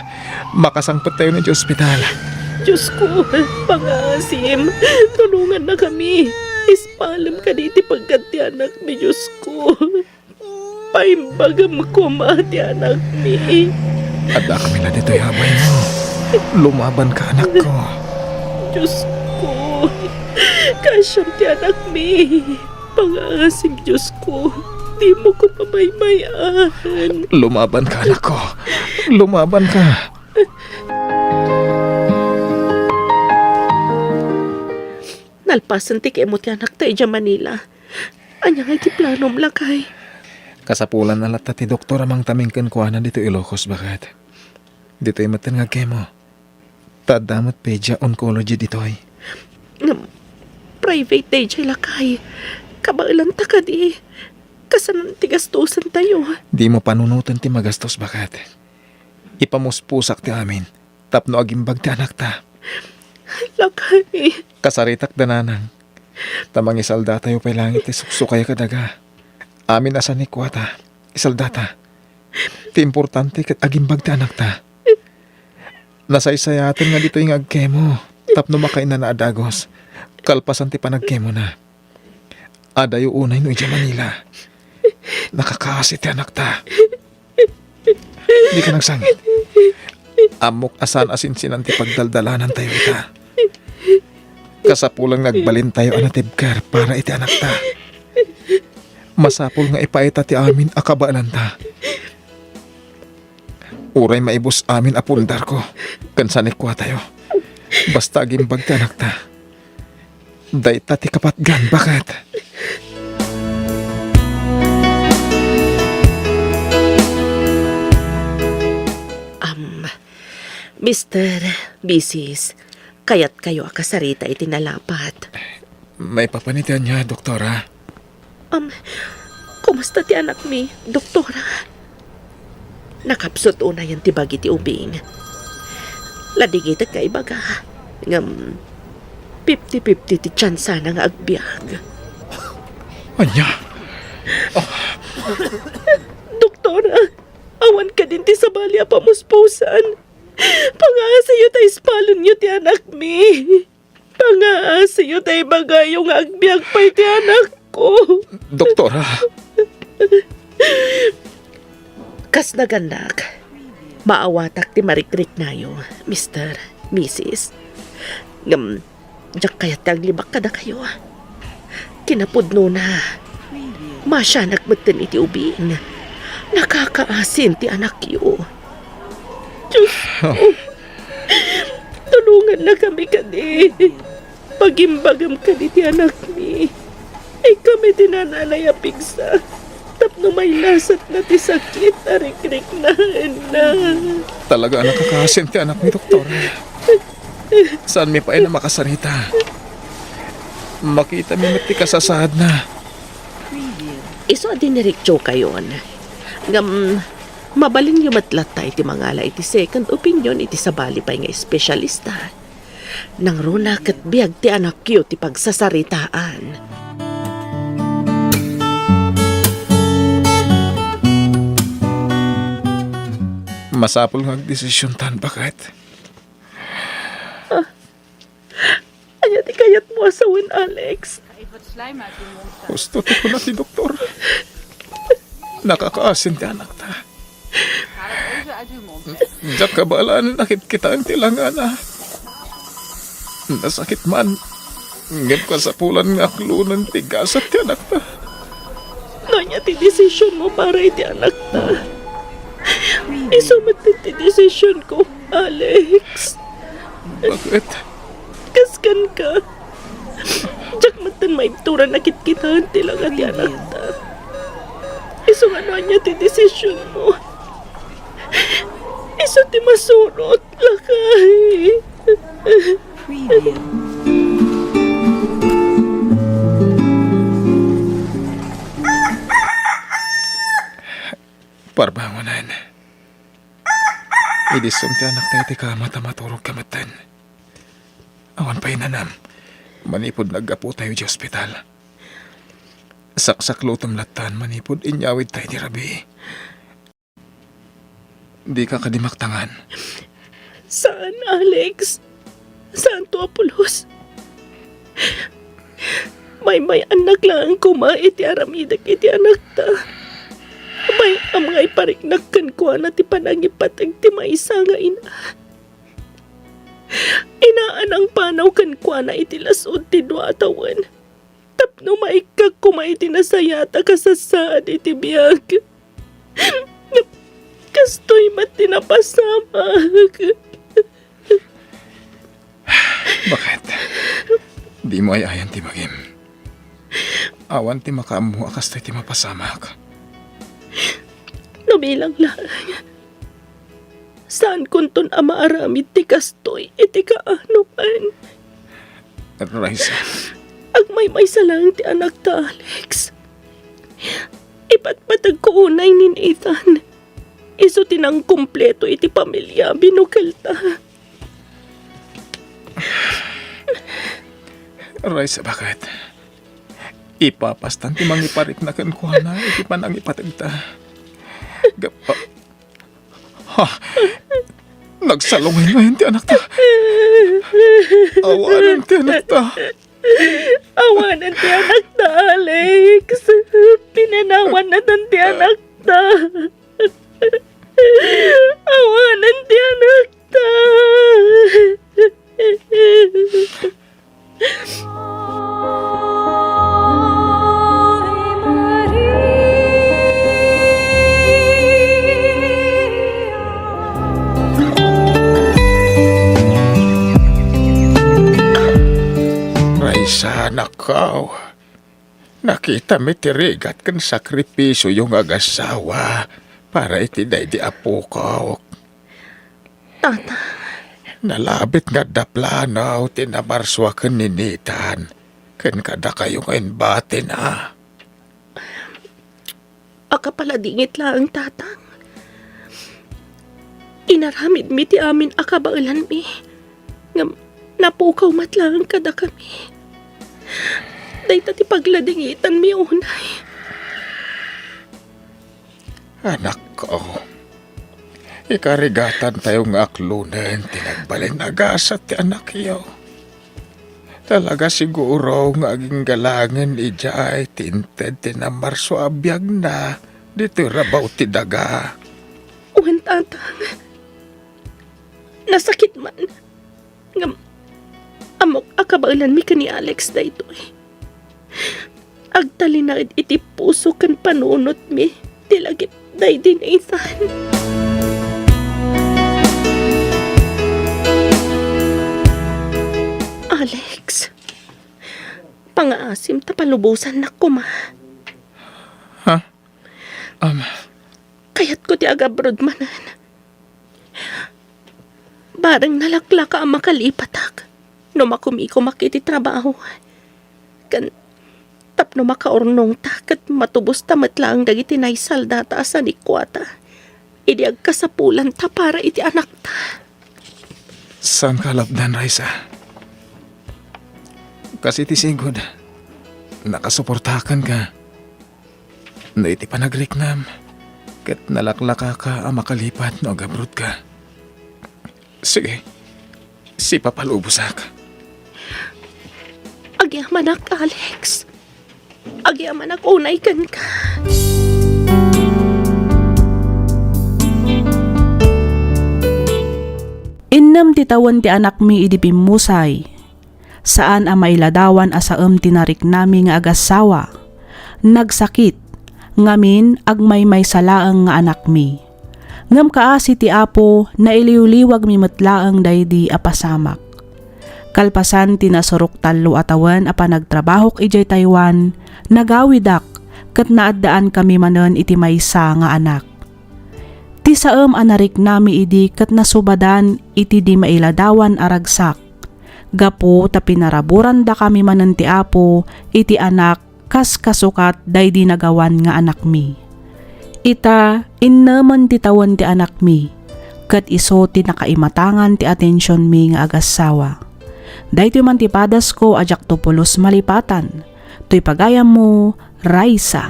makasangpettayon iti ospital. Diosko, pangaasim, tulongannakami. Ispalem kadi iti pagkat ti anakmi, Diosko. Paimbagam koma ti anakmi. Addakami la ditoy, abaymo. Lumabanka, anakko. Diosko, kaasiam ti anakmi. Pangaasim, Diosko, dimo koma baybay-an. Lumabanka, anakko. Lumabanka. Nalpasen ti kemo ti anakta idiay Manila. Ania ngay ti planom, lakay? Kasapulanna latta ti doktor a mangtaming kenkuana ditoy Ilocos, baket. Ditoy metten nga agkemo. Ta adda met pedia oncology ditoy. Ngem, private daydiay, lakay. Kabaelanta kadi. Kasano ti gastusen tayo? Dimo panunoten ti magastos, baket. Ipamuspusak ti amin tapno agimbag ti anakta. Lakay. Kasaritak da, nanang. Ta mangisaldatayo pay laeng iti suksukay kadaga. Amin a sanikuata, isaldata. Ti importante ket agimbag ti anakta. Nasaysayaaten nga ditoy nga agkemo tapno makainana a dagus kalpasan ti panagkemona. Adayo unay no idiay Manila. Nakakaasi ti anakta. Dika nagsangit. Ammok a saan a sinsinan ti pagdaldalanantayo ita. Kasapulan nga agbalintayo a natibker para iti anakta. Masapul nga ipaita ti amin a kabaelanta. Uray maibus amin a pundarko ken sanikuatayo. Basta agimbag ti anakta. Dayta ti kapatgan, baket. Am, Mister, Misis, kayatkayo a kasarita iti nalapat? Maipapan iti ania, doktora? Am, kumusta ti anakmi, doktora? Nakapsut unayen ti bagi ti ubing. Ladigitek nga ibaga, ngem fifty fifty ti tiansana nga agbiag. Ania? Doktora, awan kadin ti sabali a pamuspusan. Pangaasiyo ta ispalenyo ti anakmi. Pangaasiyo ta ibagayo nga agbiag pay ti anakko. Doktora. Kas nagannak, maawatak ti marikriknayo, Mister, Misis. Ngem, diak kayat ti aglibak kadakayo. Kinapudnona, masianak metten iti ubing. Nakakaasin ti anakyo. Diosko, tulongannakami kadi. Pagimbagam kadi ti anakmi. Ikkami ti nananay a pigsa tapno mailasatna ti sakit a rikriknaenna. Talaga a nakakaasin ti anakmi, doktora. Saanmi pay a makasarita. Makitami met ti kasasaadna. Isu a diniretsokayon. Ngem, mabalinyo met latta iti mangala iti second opinion iti sabali pay nga espesyalista. Nangruna ket biag ti anakyo ti pagsasaritaan. Masapul nga agdesisiontan, baket. Ah, ania ti kayatmo a sawen, Alex? Husto ti kuna ti doktor. Nakakaasin ti anakta. Diak kabaelan a kitkitaen ti langana. Nasakit man. Ngem kasapulan nga aklonen ti gasat ti anakta. No ania ti desisionmo para iti anakta? Isu met ti desisionko, Alex. Baket? Kaskan ka. Diak metten maibturan a kitkitaen ti langa ti anakta. Isu nga no ania ti desisionmo, Isu ti masurot, lakay. Parbangonen. Idisum ti anakta iti kama ta maturogka metten. Awan pay nanam manipud naggaputayo iti ospital. Saksaklutom lattan manipud inyawidta iti rabii. Dika kadi maktangan. Saan, Alex. Saanto a pulos. Maymay-annak laeng koma iti aramidek iti anakta. Bay-am nga ipariknak kenkuana ti panangipateg ti maysa nga ina. Inaanan panaw kenkuana iti las-ud ti dua a tawen. Tapno maikkak koma iti nasayaat a kasasaan iti biag. Ngem kastoy met ti napasamak. Baket? Dimo ay-ayan ti bagim. Awan ti makaammo a kastoy ti mapasamak. No bilang laeng, saankonton a maaramid ti kastoy iti kaanoman. Raisa. Agmaymaysa laeng ti anakta, Alex. Ipatpategko unay ni Nathan. Isu ti nangkumpleto iti pamilia, binukelta. Raisa, baket? Ipapastan ti mangiparikna kenkuana iti panangipategta. Gap-, ha? Nagsalungay ngayon ti anakta. Awanen ti anakta. Awanen ti anakta, Alex. Pinanawan na tan ti anakta. Awanen ti anakta. Raisa, anakko. Nakitam iti rigat ken sakripisioyo nga agassawa para iti daydi apok. Tatang. Nalabit nga adda plano ti namarsua ken ni Nathan ken kadakayo nga imbatina. Akapaladingit laeng, Tatang. Inaramidmi ti amin a kabaelanmi, ngem napukaw met laeng kadakami. Dayta ti pagladingitanmi unay. Anakko, ikarigatantayo nga aklonen ti nagbalin a gasat ti anakyo. Talaga siguro nga aginggalangen idiay ti inted ti namarsua a biagna ditoy rabaw ti daga. Wen, Tatang. Nasakit man. Ngem, ammok a kabaelanmi ken ni Alex daytoy. Agtalinaed iti puso ken panunotmi ti lagip daydi Nathan. Alex, pangaasim ta palubosannak koma. Ha? Um. Kayatko ti agabroad manen. Bareng nalaklaka a makalipatak no makumikomak iti trabaho. Ken tapno makaurnongta ket matubosta met laeng dagiti naisaldata a sanikuata idi agkasapulanta para iti anakta. Saanka a lapdan, Raisa. Kas iti sigud, nakasuportakanka. No iti panagriknam, ket nalaklakaka a makalipat no agabrodka. Sige, sipapalubosak. Agyamanak, Alex. Agyamanak unay kenka. Innem ti tawen ti anakmi idi bimmusay. Saan a mailadawan a saem ti nariknami nga agassawa. Nagsakit, ngamin agmaymaysa laeng nga anakmi. Ngem kaasi ti Apo, nailiwliwagmi met laeng daydi a pasamak. Kalpasan ti nasurok tallo a tawen a panagtrabahok idiay Taiwan, nagawidak ket naaddaankami manen iti maysa nga anak. Ti saem a nariknami idi ket nasubadan iti di mailadawan a ragsak, gapu ta pinaraburandakami manen ti Apo iti Anak kas kasukat daydi nagawan nga anakmi. Ita, innemen ti tawen ti anakmi, ket isu ti nakaimatangan ti atensionmi nga agassawa. Daytoy man ti padasko a diakto pulos malipatan. Toy pagayammo, Raisa.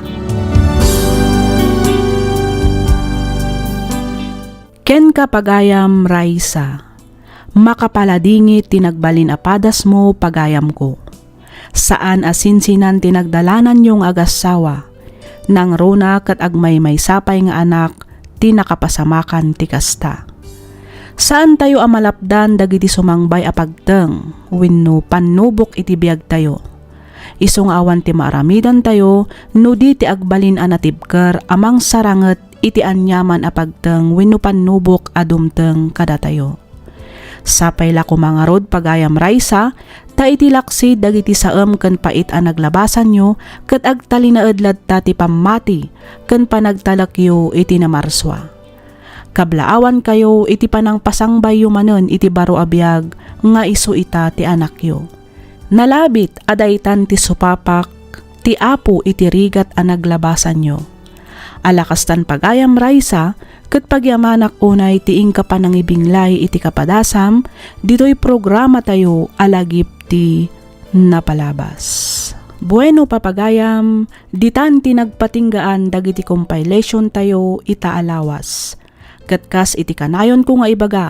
Kenka, pagayam Raisa, makapaladingit ti nagbalin a padasmo, pagayamko. Saan a sinsinan ti nagdalananyo nga agassawa. Nangruna ket agmaymaysa pay nga anak ti nakapasamakan ti kasta. Saantayo a malapdan dagiti sumangbay a pagteng wenno pannubok iti biagtayo. Isu nga awan ti maaramidantayo no di ti agbalin a natibker a mangsaranget iti aniaman a pagteng wenno pannubok a dumteng kadatayo. Sapay la koma ngarud, pagayam Raisa, ta iti laksid dagiti saem ken pait a naglabasanyo ket agtalinaed latta ti pammati ken panagtalekyo iti namarsua. Kablaawankayo iti panangpasangbayyo manen iti baro a biag nga isu ita ti anakyo. Nalabit a daytan ti supapak ti Apo iti rigat a naglabasanyo. Ala kastan, pagayam Raisa, ket pagyamanak unay ti inka panangibinglay iti kapadasam ditoy programatayo a Lagip ti Napalabas. Bueno, papagayam, ditan ti nagpatinggaan dagiti compilation tayo ita a lawas. Ket kas iti kanayonko nga ibaga,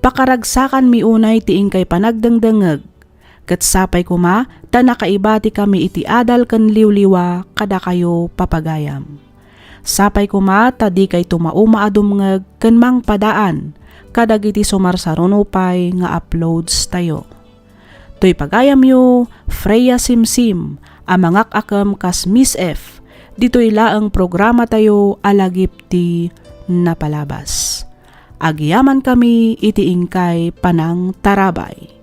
pakaragsakanmi unay ti inkay panagdengdengngeg. Ket sapay koma ta nakaibatikami iti adal ken liwliwa kadakayo, papagayam. Sapay koma ta dikay tumauma a dumngeg ken mangpadaan kadagiti sumarsaruno pay nga uploads tayo. Toy pagayamyo, Freya Simsim, a mangak-akem kas Miss F, ditoy laeng programatayo a Lagip ti Napalabas. Agyamankami iti inkay panangtarabay.